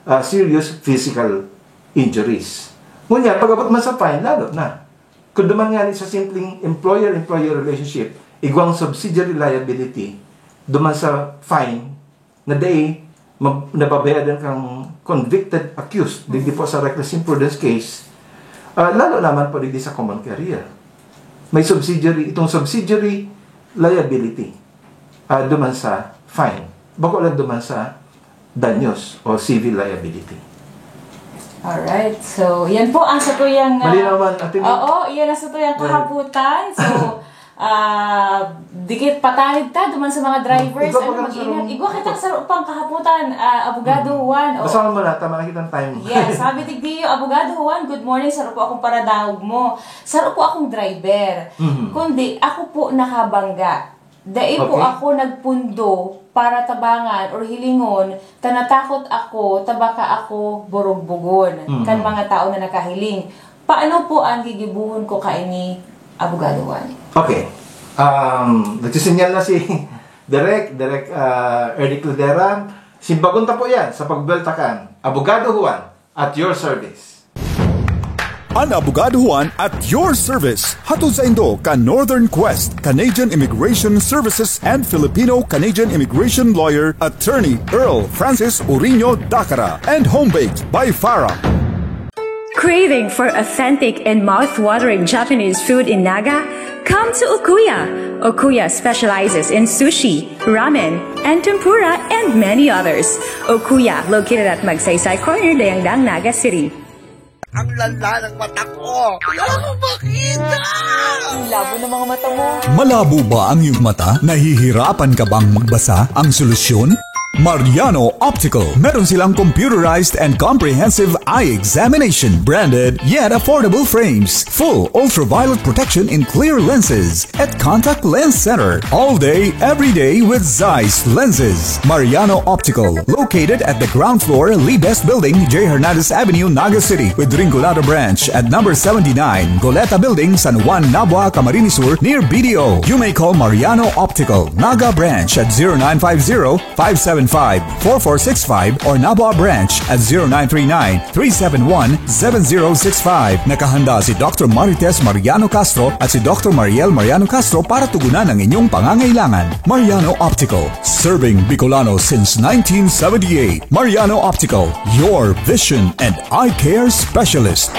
uh, serious physical injuries. Ngunyan, pag-abot man sa fine, lalo na. Kung duman nga ni sa simpleng employer-employee relationship, igwang subsidiary liability, duman sa fine, na dai ma-, nababayadan kang convicted accused, digdi po sa reckless imprudence case, ah, lalo naman po digdi sa common carrier. May subsidiary, itong subsidiary liability, ah, duman sa fine. Bako lang duman sa danyos o civil liability. Alright. So, yan po ang sa tuyang, ah, Malinaw man, Ate Mel. Oo, yan ang sa tuyang Right. kahabutan. So, ah, dikit patanid ta duman sa mga drivers. Igwa pa Ano, ka mag-ingat. sa Igwa kita sa upang kahabutan, ah, Abogado Juan. Oh. Basta mo muna, tama na kitang time. Yes, sabi digdiyo, Abogado Juan, good morning, saro po akong paradaog mo. Saro po akong driver. Mhm. Kundi, ako po nakabangga. Dai po Okay. ako nagpundo para tabangan or hilingon ta natakot ako ta baka ako borogbogon Mhm. kan mga tao na nakahiling. Paano po ang gigibohon ko kaini, Abogado Juan? Okay. Um, nagsisinyal na si Direk, Direk, ah, Ernie Cladera. Simbagon ta po yan sa pagbuwelta kan Abogado Juan at your service. An Abogado Juan at your service. Hatod saindo kan Northern Quest, Canadian Immigration Services and Filipino-Canadian Immigration Lawyer, Attorney Earl Francis Uriño Dacara, and Home Baked by Farah. Craving for authentic and mouth-watering Japanese food in Naga? Come to Okuya. Okuya specializes in sushi, ramen, and tempura, and many others. Okuya, located at Magsaysay Corner, Dayangdang, Naga City. Ang lala ng mata ko! Wala akong makita! Ang labo ng mga mata mo. Malabo ba ang iyong mata? Nahihirapan ka bang magbasa? Ang solusyon? Mariano Optical. Meron silang computerized and comprehensive eye examination, branded yet affordable frames, full ultraviolet protection in clear lenses, at Contact Lens Center. All day, every day with Zeiss lenses. Mariano Optical, located at the ground floor, Lee Best Building, J Hernandez Avenue, Naga City, with Rinconada Branch at number seventy-nine, Goleta Building, San Juan, Nabua, Camarines Sur, near B D O. You may call Mariano Optical, Naga Branch at zero nine five zero, five seven five, four four six five or Nabua Branch at zero nine three nine, three seven one, seven zero six five. Nakahanda si Doctor Marites Mariano Castro at si Doctor Mariel Mariano Castro para tugunan ang inyong pangangailangan. Mariano Optical, serving Bicolano since nineteen seventy-eight. Mariano Optical, your vision and eye care specialist.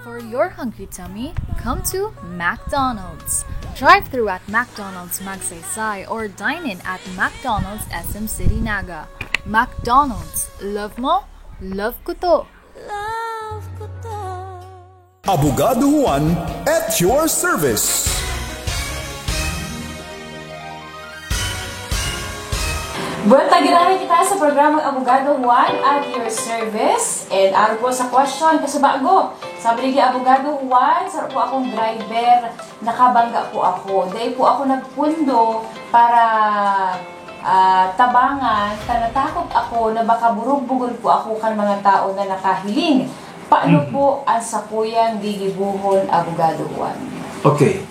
For your hungry tummy, come to McDonald's. Drive through at McDonald's Magsaysay or dine in at McDonald's S M City Naga. McDonald's, love mo, love ko to! Abogado Juan at your service. Buwelta giraray kita sa programang Abogado Juan at your service. And aro po sa question, kasubago, sabi ni Abogado Juan, saro po akong driver, nakabangga po ako. Dai po ako nagpundo para ah, tabangan ta natakot ako na baka burugbugol po ako kan mga tao na nakahiling. Paano Mhm. po ang sakuyang gigibohon, Abogado Juan? Okay.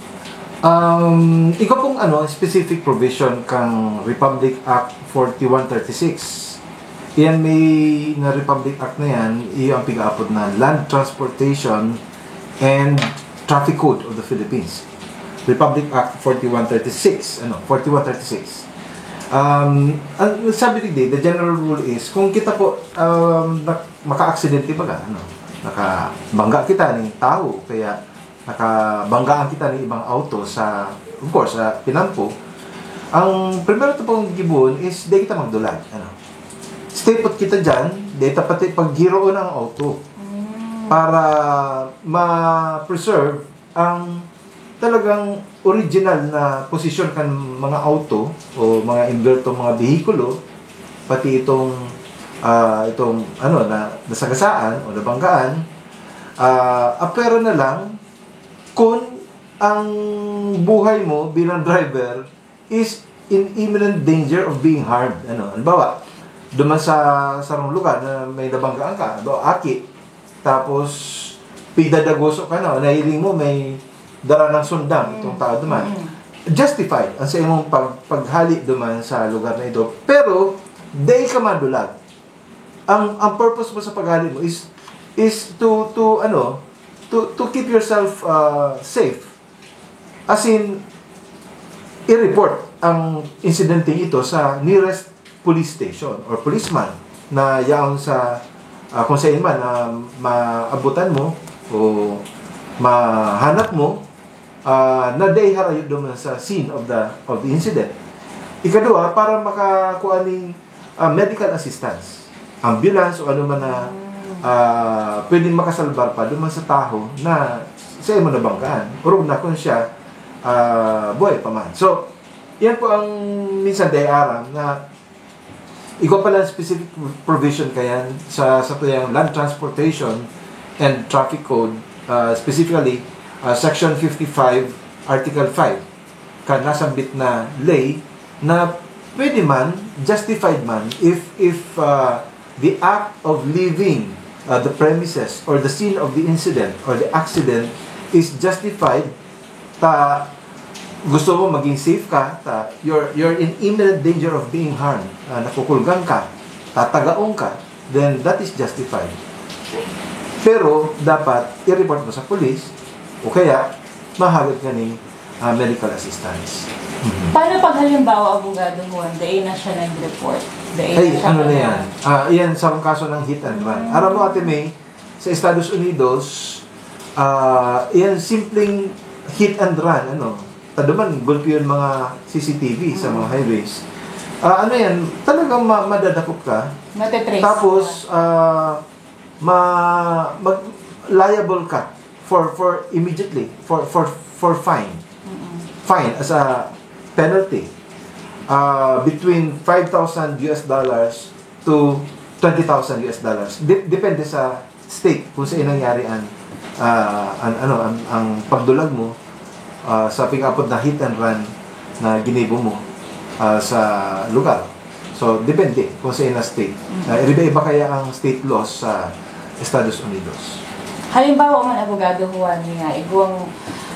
Um, ikaw pong ano, specific provision kang Republic Act forty-one thirty-six. Iyan may na Republic Act na yan, iyo ang pigaapod na Land Transportation and Traffic Code of the Philippines. Republic Act forty-one thirty-six, ano, forty-one thirty-six. Um, ang sabi digdi, the general rule is, kung kita po, um, nak-, maka-aksidente baga, ano, nakabangga kita ning tawo, kaya nakabanggaan kita ning ibang auto sa, of course, sa pinampo, ang primero ta pong gibohon is di kita magdulag, ano. Stay put kita dyan, di ta pati paggiroon ang auto Mm. para ma-preserve ang talagang original na posisyon kan mga auto o mga imbertong mga behikulo, pati itong, ah, itong ano, na nasagasaan o nabanggaan, ah, apwera na lang kun ang buhay mo bilang driver is in imminent danger of being harmed. Ano, halimbawa, duman sa sarong lugar na may nabanggaan ka, halimbawa, aki, tapos pigdadagoso ka na, nahiling mo may dara ng sundang Mm. itong tao duman. Mm. Justified ang sa imong pag-, paghali duman sa lugar na ito. Pero, dai ka madulag. Ang, ang purpose mo sa paghali mo is, is to, to, ano, to, to keep yourself, ah, safe. As in, i-report ang insidenteng ito sa nearest police station or policeman na yaon sa, ah, kung saan man na maabutan mo o mahanap mo, ah, na dai harayo duman sa scene of the, of the incident. Ikadua, para makakuha ning, ah, medical assistance, ambulance o ano man na, Mm. ah, pwedeng makasalbar pa duman sa tawo na sa imo nabanggaan. Orog na kun siya, ah, buhay pa man. So, yan po ang minsan dai aram na igwa pa lang specific provision kayan sa, sa tuyang Land Transportation and Traffic Code, ah, specifically, ah, Section fifty-five, Article five, kan nasambit na ley na pwede man, justified man, if, if, ah, the act of leaving, ah, the premises or the scene of the incident or the accident is justified, ta gusto mo maging safe ka, ta you're, you're in imminent danger of being harmed, ah, nakukulgang ka, tatagaon ka, then that is justified. Pero dapat i-report mo sa police o kaya mahagad ka ning, ah, medical assistance. Mhm. Paano pag halimbawa, Abogado Juan, dai na siya nag-report? Dai Ay, na siya ano na pala yan? Ah, yan sa kaso ng hit and run. Mm. Aram mo, Ate May, sa Estados Unidos, ah, yan simpleng hit and run, ano, taduman, gulpi yun mga C C T V sa mga Mm. highways. Ah, ano yan, talagang ma-, madadakop ka. Matitrace. Tapos, ah, ma-, mag-, liable ka for, for immediately, for, for, for fine. Mm-mm. Fine as a penalty. Ah, between five thousand U S dollars to twenty thousand U S dollars. De-, depende sa state kung saan nangyari ang, ah, ang, ano, ang, ang pagdulag mo, ah, sa pig-apod na hit and run na ginibo mo, ah, sa lugar. So, depende kung sa ina state. Mm. Ah, iba-iba kaya ang state laws sa Estados Unidos. Halimbawa man, Abogado Juan, nga igwang,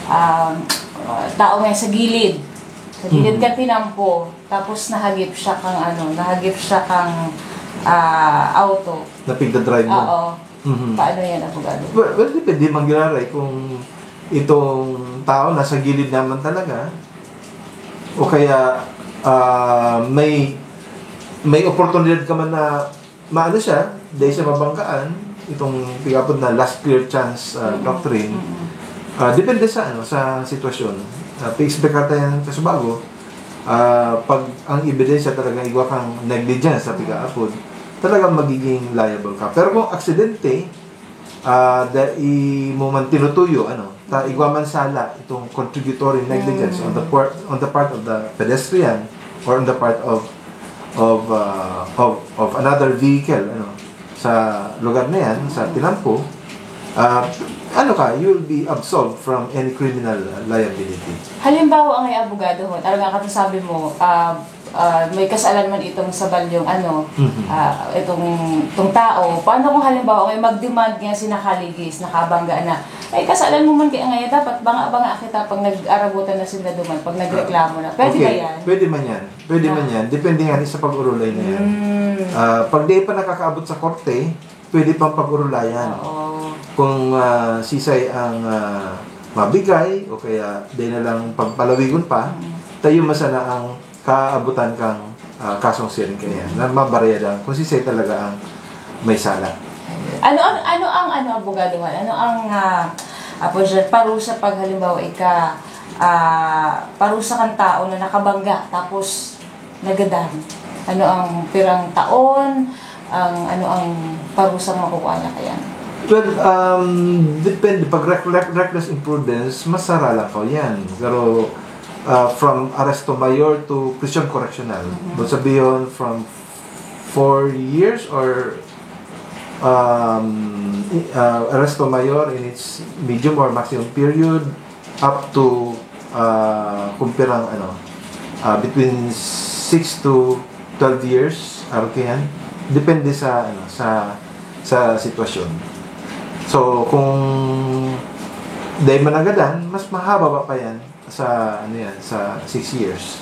um, ah, tao nga sa gilid. Sa gilid Mm. ka tinampo, tapos nahagip siya kang ano, nahagip siya kang, ah, auto. Na pigdadrive mo. Oo. Mhm. Paano yan, Abogado? Well, well, depende man giraray kung itong tao nasa gilid naman talaga. O kaya, ah, may, may oportunidad ka man na maano siya, dahil siya mabanggaan, itong pigapod na last clear chance, ah, Mm. doctrine. Mm. Ah, depende sa, ano, sa sitwasyon. Ah, pi-expect ka tayo ng kasubago, ah, pag ang ebidensya talagang igwa kang negligence sa Mm. pigaapod, talagang magiging liable ka. Pero kung aksidente, ah, dai mo man tinutuyo, ano, ta Mm. igwa man sala itong contributory negligence on the Mm. part, on the part of the pedestrian or on the part of, of uh, of of another vehicle, ano, sa lugar na yan, sa tinampo, uh, ano ka, you will be absolved from any criminal liability. Halimbawa, ang ay abogado ho, talaga katasabi mo, uh, uh, may kasalan man itong sa balyong ano, Mhm. ah, itong, itong tao, paano kung halimbawa may mag-demand nga si nakaligis, nakabangga na, ay kasalan mo man kaya ngayon, dapat banga-banga kita pag nag-arabutan na sila duman, pag nagreklamo na. Pwede okay. ba yan? Pwede man yan. Pwede Ah. man yan. Depende nga sa pag-urulay na yan. Mm. Ah, pag di pa nakakaabot sa korte, pwede pang pag-urulayan. Oo. Kung ah, sisay ang ah, mabigay o kaya di na lang pagpalawigon pa, Mm. tayo masana ang kaabutan kang ah, kasong siring kaya na mabaryadan kung sisay talaga ang may sala. Ano ang ano ang ano abogado Juan? Ano ang ah, apo siya, parusa pag halimbawa ika ah, parusa kang tao na nakabangga tapos nagadan? Ano ang pirang taon? Ang ano ang parusang makukuha niya kaya? Well, um, depende. Pag rec- rec- reckless imprudence, masara lang ka yan. Pero uh, from arresto mayor to prison correctional. Mhm. But sabihin, from four years or um, i- uh, arresto mayor in its medium or maximum period up to uh, kung pirang ano, uh, between six to twelve years, R K yan. Depende sa ano, sa sa sitwasyon. So, kung dahil managadan, mas mahaba pa yan sa ano yan, sa six years.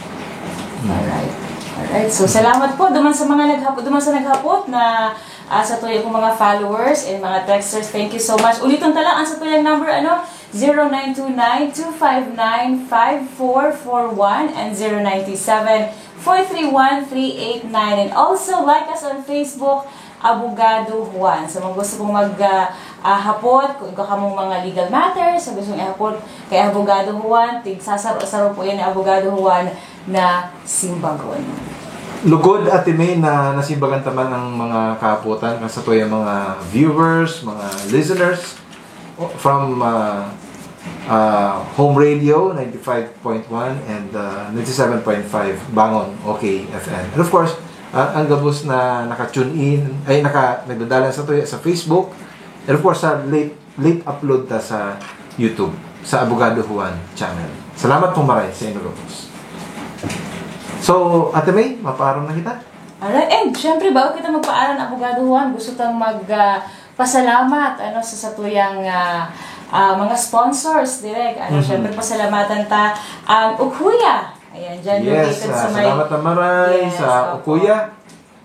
Alright. Alright. So, salamat po duman sa mga naghapot, duman sa naghapot na ah, sa tuyo kong mga followers and mga texters. Thank you so much. Ulitin ta lang ang sa tuyang number, ano? zero nine two nine two five nine five four four one and zero nine two seven four three one three eight nine. And also, like us on Facebook, Abogado Juan. Sa mga gusto kong mag ah, ah, hapot, kung ikaw kamong mga legal matters, sa gusto mong ihapot kay Abogado Juan, tigsasaro-saro po yan ni Abogado Juan na simbagon. Lugod, Ate May, na nasimbagan ta man ang mga kaapotan kan satuyang mga viewers, mga listeners o- from uh, uh, Home Radio ninety-five point one and uh, ninety-seven point five Bangon, OK F M. And of course, uh, ang gabos na naka-tune in, ay naka, nagdadalan sa tuya sa Facebook, and of course sa late late upload ta sa YouTube, sa Abogado Juan channel. Salamat pong maray sa inyo gabos. So, Ate May, mapaaram na kita? Alright, and syempre, bago kita magpaaram, Abogado Juan, gusto tang mag ah, pasalamat ano sa satuyang ah, ah, mga sponsors, direct. Ano, Mhm. syempre pasalamatan ta ang Okuya. Ayan, dyan Yes, located ah, sa may salamat na maray Yes, sa opo. Okuya,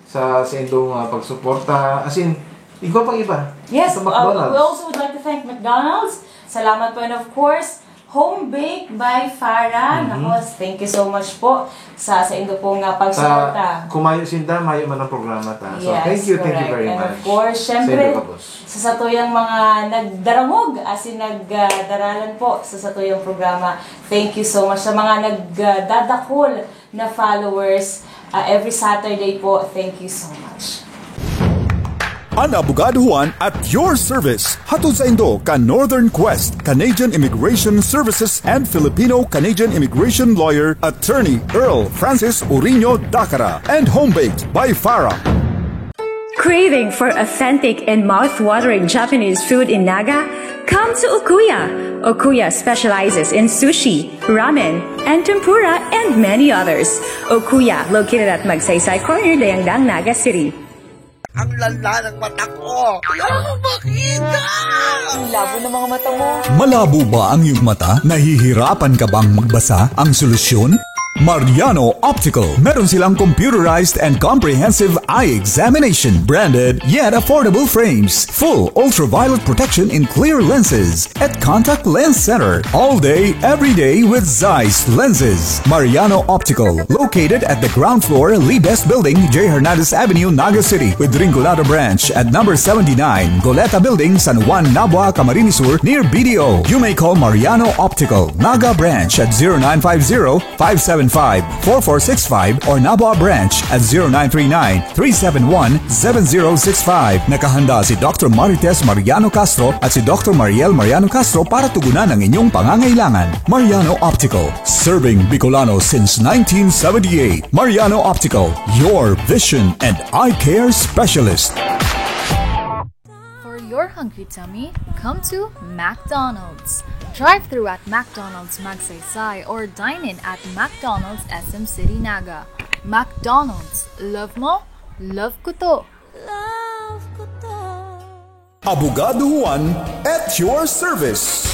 sa sa indong ah, pagsuporta. As in, igwa pang iba. Yes, Sa uh, McDonald's. We also would like to thank McDonald's. Salamat po, and of course, Home Bake by Farah. Mhm. Nako, thank you so much po sa sa indo pong uh, pagsuporta. Sa kumayo sinda, mayo man ang programa ta. So, Yes, thank you, thank you correct. very And much. Of course, Sa syempre, inyo, Kabos. Sa satuyang mga nagdarangog, as in nagdaralan po sa satuyang programa, thank you so much. Sa mga nagdadakol na followers, uh, every Saturday po, thank you so much. An Abogado Juan at your service. Hatod sa indo kan Northern Quest, Canadian Immigration Services and Filipino-Canadian Immigration Lawyer, Attorney Earl Francis Uriño Dacara, and Home Baked by Farah. Craving for authentic and mouth-watering Japanese food in Naga? Come to Okuya. Okuya specializes in sushi, ramen, and tempura, and many others. Okuya, located at Magsaysay Corner, Dayangdang, Naga City. Ang lala ng mata ko. Kaya ako makita! Ang labo ng mga mata mo. Malabo ba ang iyong mata? Nahihirapan ka bang magbasa? Ang solusyon? Mariano Optical. Meron silang computerized and comprehensive eye examination, branded yet affordable frames, full ultraviolet protection in clear lenses, at contact lens center all day, every day with Zeiss lenses. Mariano Optical, located at the ground floor, Lee Best Building, J Hernandez Avenue, Naga City, with Rinconada Branch at number seventy-nine, Goleta Building, San Juan, Nabua, Camarines Sur, near B D O. You may call Mariano Optical, Naga Branch at zero nine five zero, five seven five four four six five or Naboa Branch at zero nine three nine, three seven one, seven zero six five. Nakahanda si Doctor Marites Mariano Castro at si Doctor Mariel Mariano Castro para tugunan ang inyong pangangailangan. Mariano Optical, serving Bicolano since nineteen seventy-eight. Mariano Optical, your vision and eye care specialist. For your hungry tummy, come to McDonald's. Drive through at McDonald's Magsaysay or dine in at McDonald's S M City Naga. McDonald's, love mo, love ko to! Abogado Juan at your service.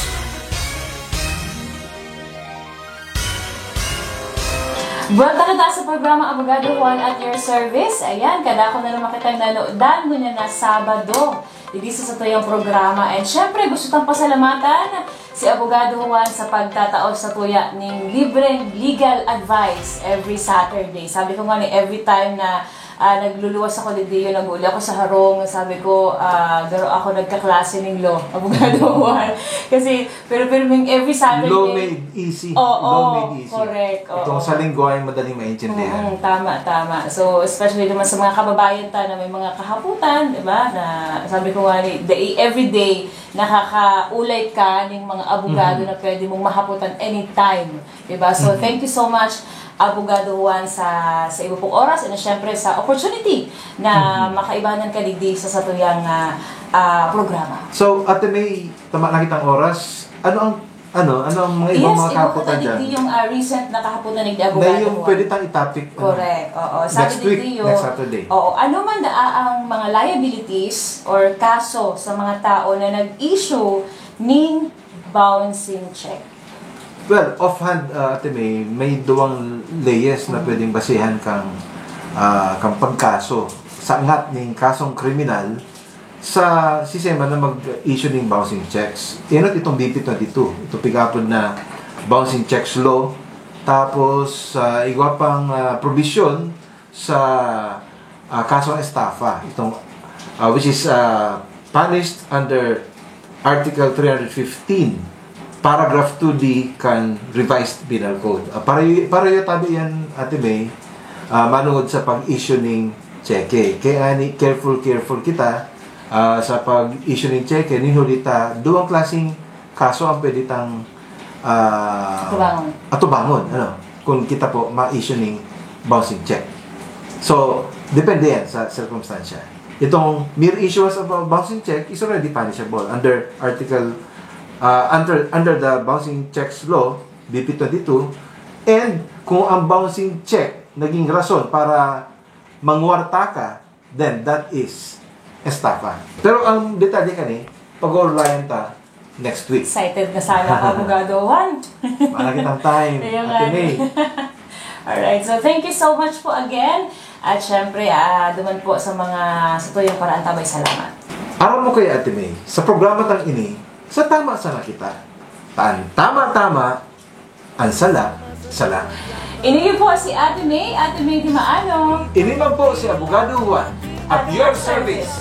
Buwelta na ta sa programa Abogado Juan at your service. Ayan, kadako na naman kitang nanodan ngunyan na Sabado. Dito sa satuyang programa. And syempre, gusto tang pasalamatan si Abogado Juan sa pagtatao sa tuya ning libreng legal advice every Saturday. Sabi ko nga ni, every time na ah, nagluluwas ako digdi, nag-uli ako sa harong, sabi ko, ah, garo ako nagkaklase ning law, Abogado Juan. Kasi, pero pirming every Saturday. Law made easy. Oo, Law made easy. Correct. Oo. Itong sa lingwahe madaling maintindihan. Mm, tama, tama. So, especially naman sa mga kababayan ta na may mga kahaputan, di ba? Na sabi ko nga, ni, the, every day, nakakaulay ka ng mga abogado mm-hmm. na pwede mong mahaputan anytime. Di ba? So, mm-hmm. thank you so much, Abogado Juan, sa, sa iba pong oras and syempre sa opportunity na mm-hmm. makaibanan ka digdi sa satuyang uh, uh, programa. So, Ate May, tama na kitang oras. Ano ang ano, ano ang mga ibang yes, mga kahapotan dyan? Yes, yung uh, recent na kahapotan ni Abogado. Na yung pwede tang i-topic. Correct. Oo. Sabi next week, Dio, next Saturday. Oo. Ano man na ang mga liabilities or kaso sa mga tao na nag-issue ning bouncing check? Well, offhand, uh, Ate May, may duwang layes na pwedeng basehan kang, uh, kang pagkaso. Sa angat ning kasong kriminal, sa sistema na mag-issue ning bouncing checks. Inot itong B P twenty-two, itong pigapod na bouncing checks law. Tapos, uh, igwa pang uh, probisyon sa uh, kasong estafa, itong, uh, which is uh, punished under Article three hundred fifteen, paragraph two D kan Revised Penal Code. Uh, para, para tabi yan, Ate May, uh, manungod sa pag-issue ning cheque. Kaya ni careful, careful kita uh, sa pag-issue ning cheque, nin huli ta, duwang klaseng kaso ang pwede tang uh, atubangon. Atubangon, ano, kung kita po ma-issue ning bouncing check. So, depende yan sa circumstansya. Itong mere issuance of a bouncing check is already punishable under Article, uh, under, under the Bouncing Checks Law, B P twenty-two, and kung ang bouncing check naging rason para mangwarta ka, then that is estafa. Pero ang detalye kani, pag-uurlayan ta next week. Excited na sana ako, Abogado Juan. Malagit ang time. Ate May. Alright, so thank you so much po again. At syempre, uh, duman po sa mga sa tuyong paraan tabay salamat. Aram mo kaya, Ate May, sa programa tang ini, sa tama sana kita. Tan tama-tama, ang sala, sala. Ini po si Ate May, Ate May Dimaano. Ini man po si Abogado Juan, at your service.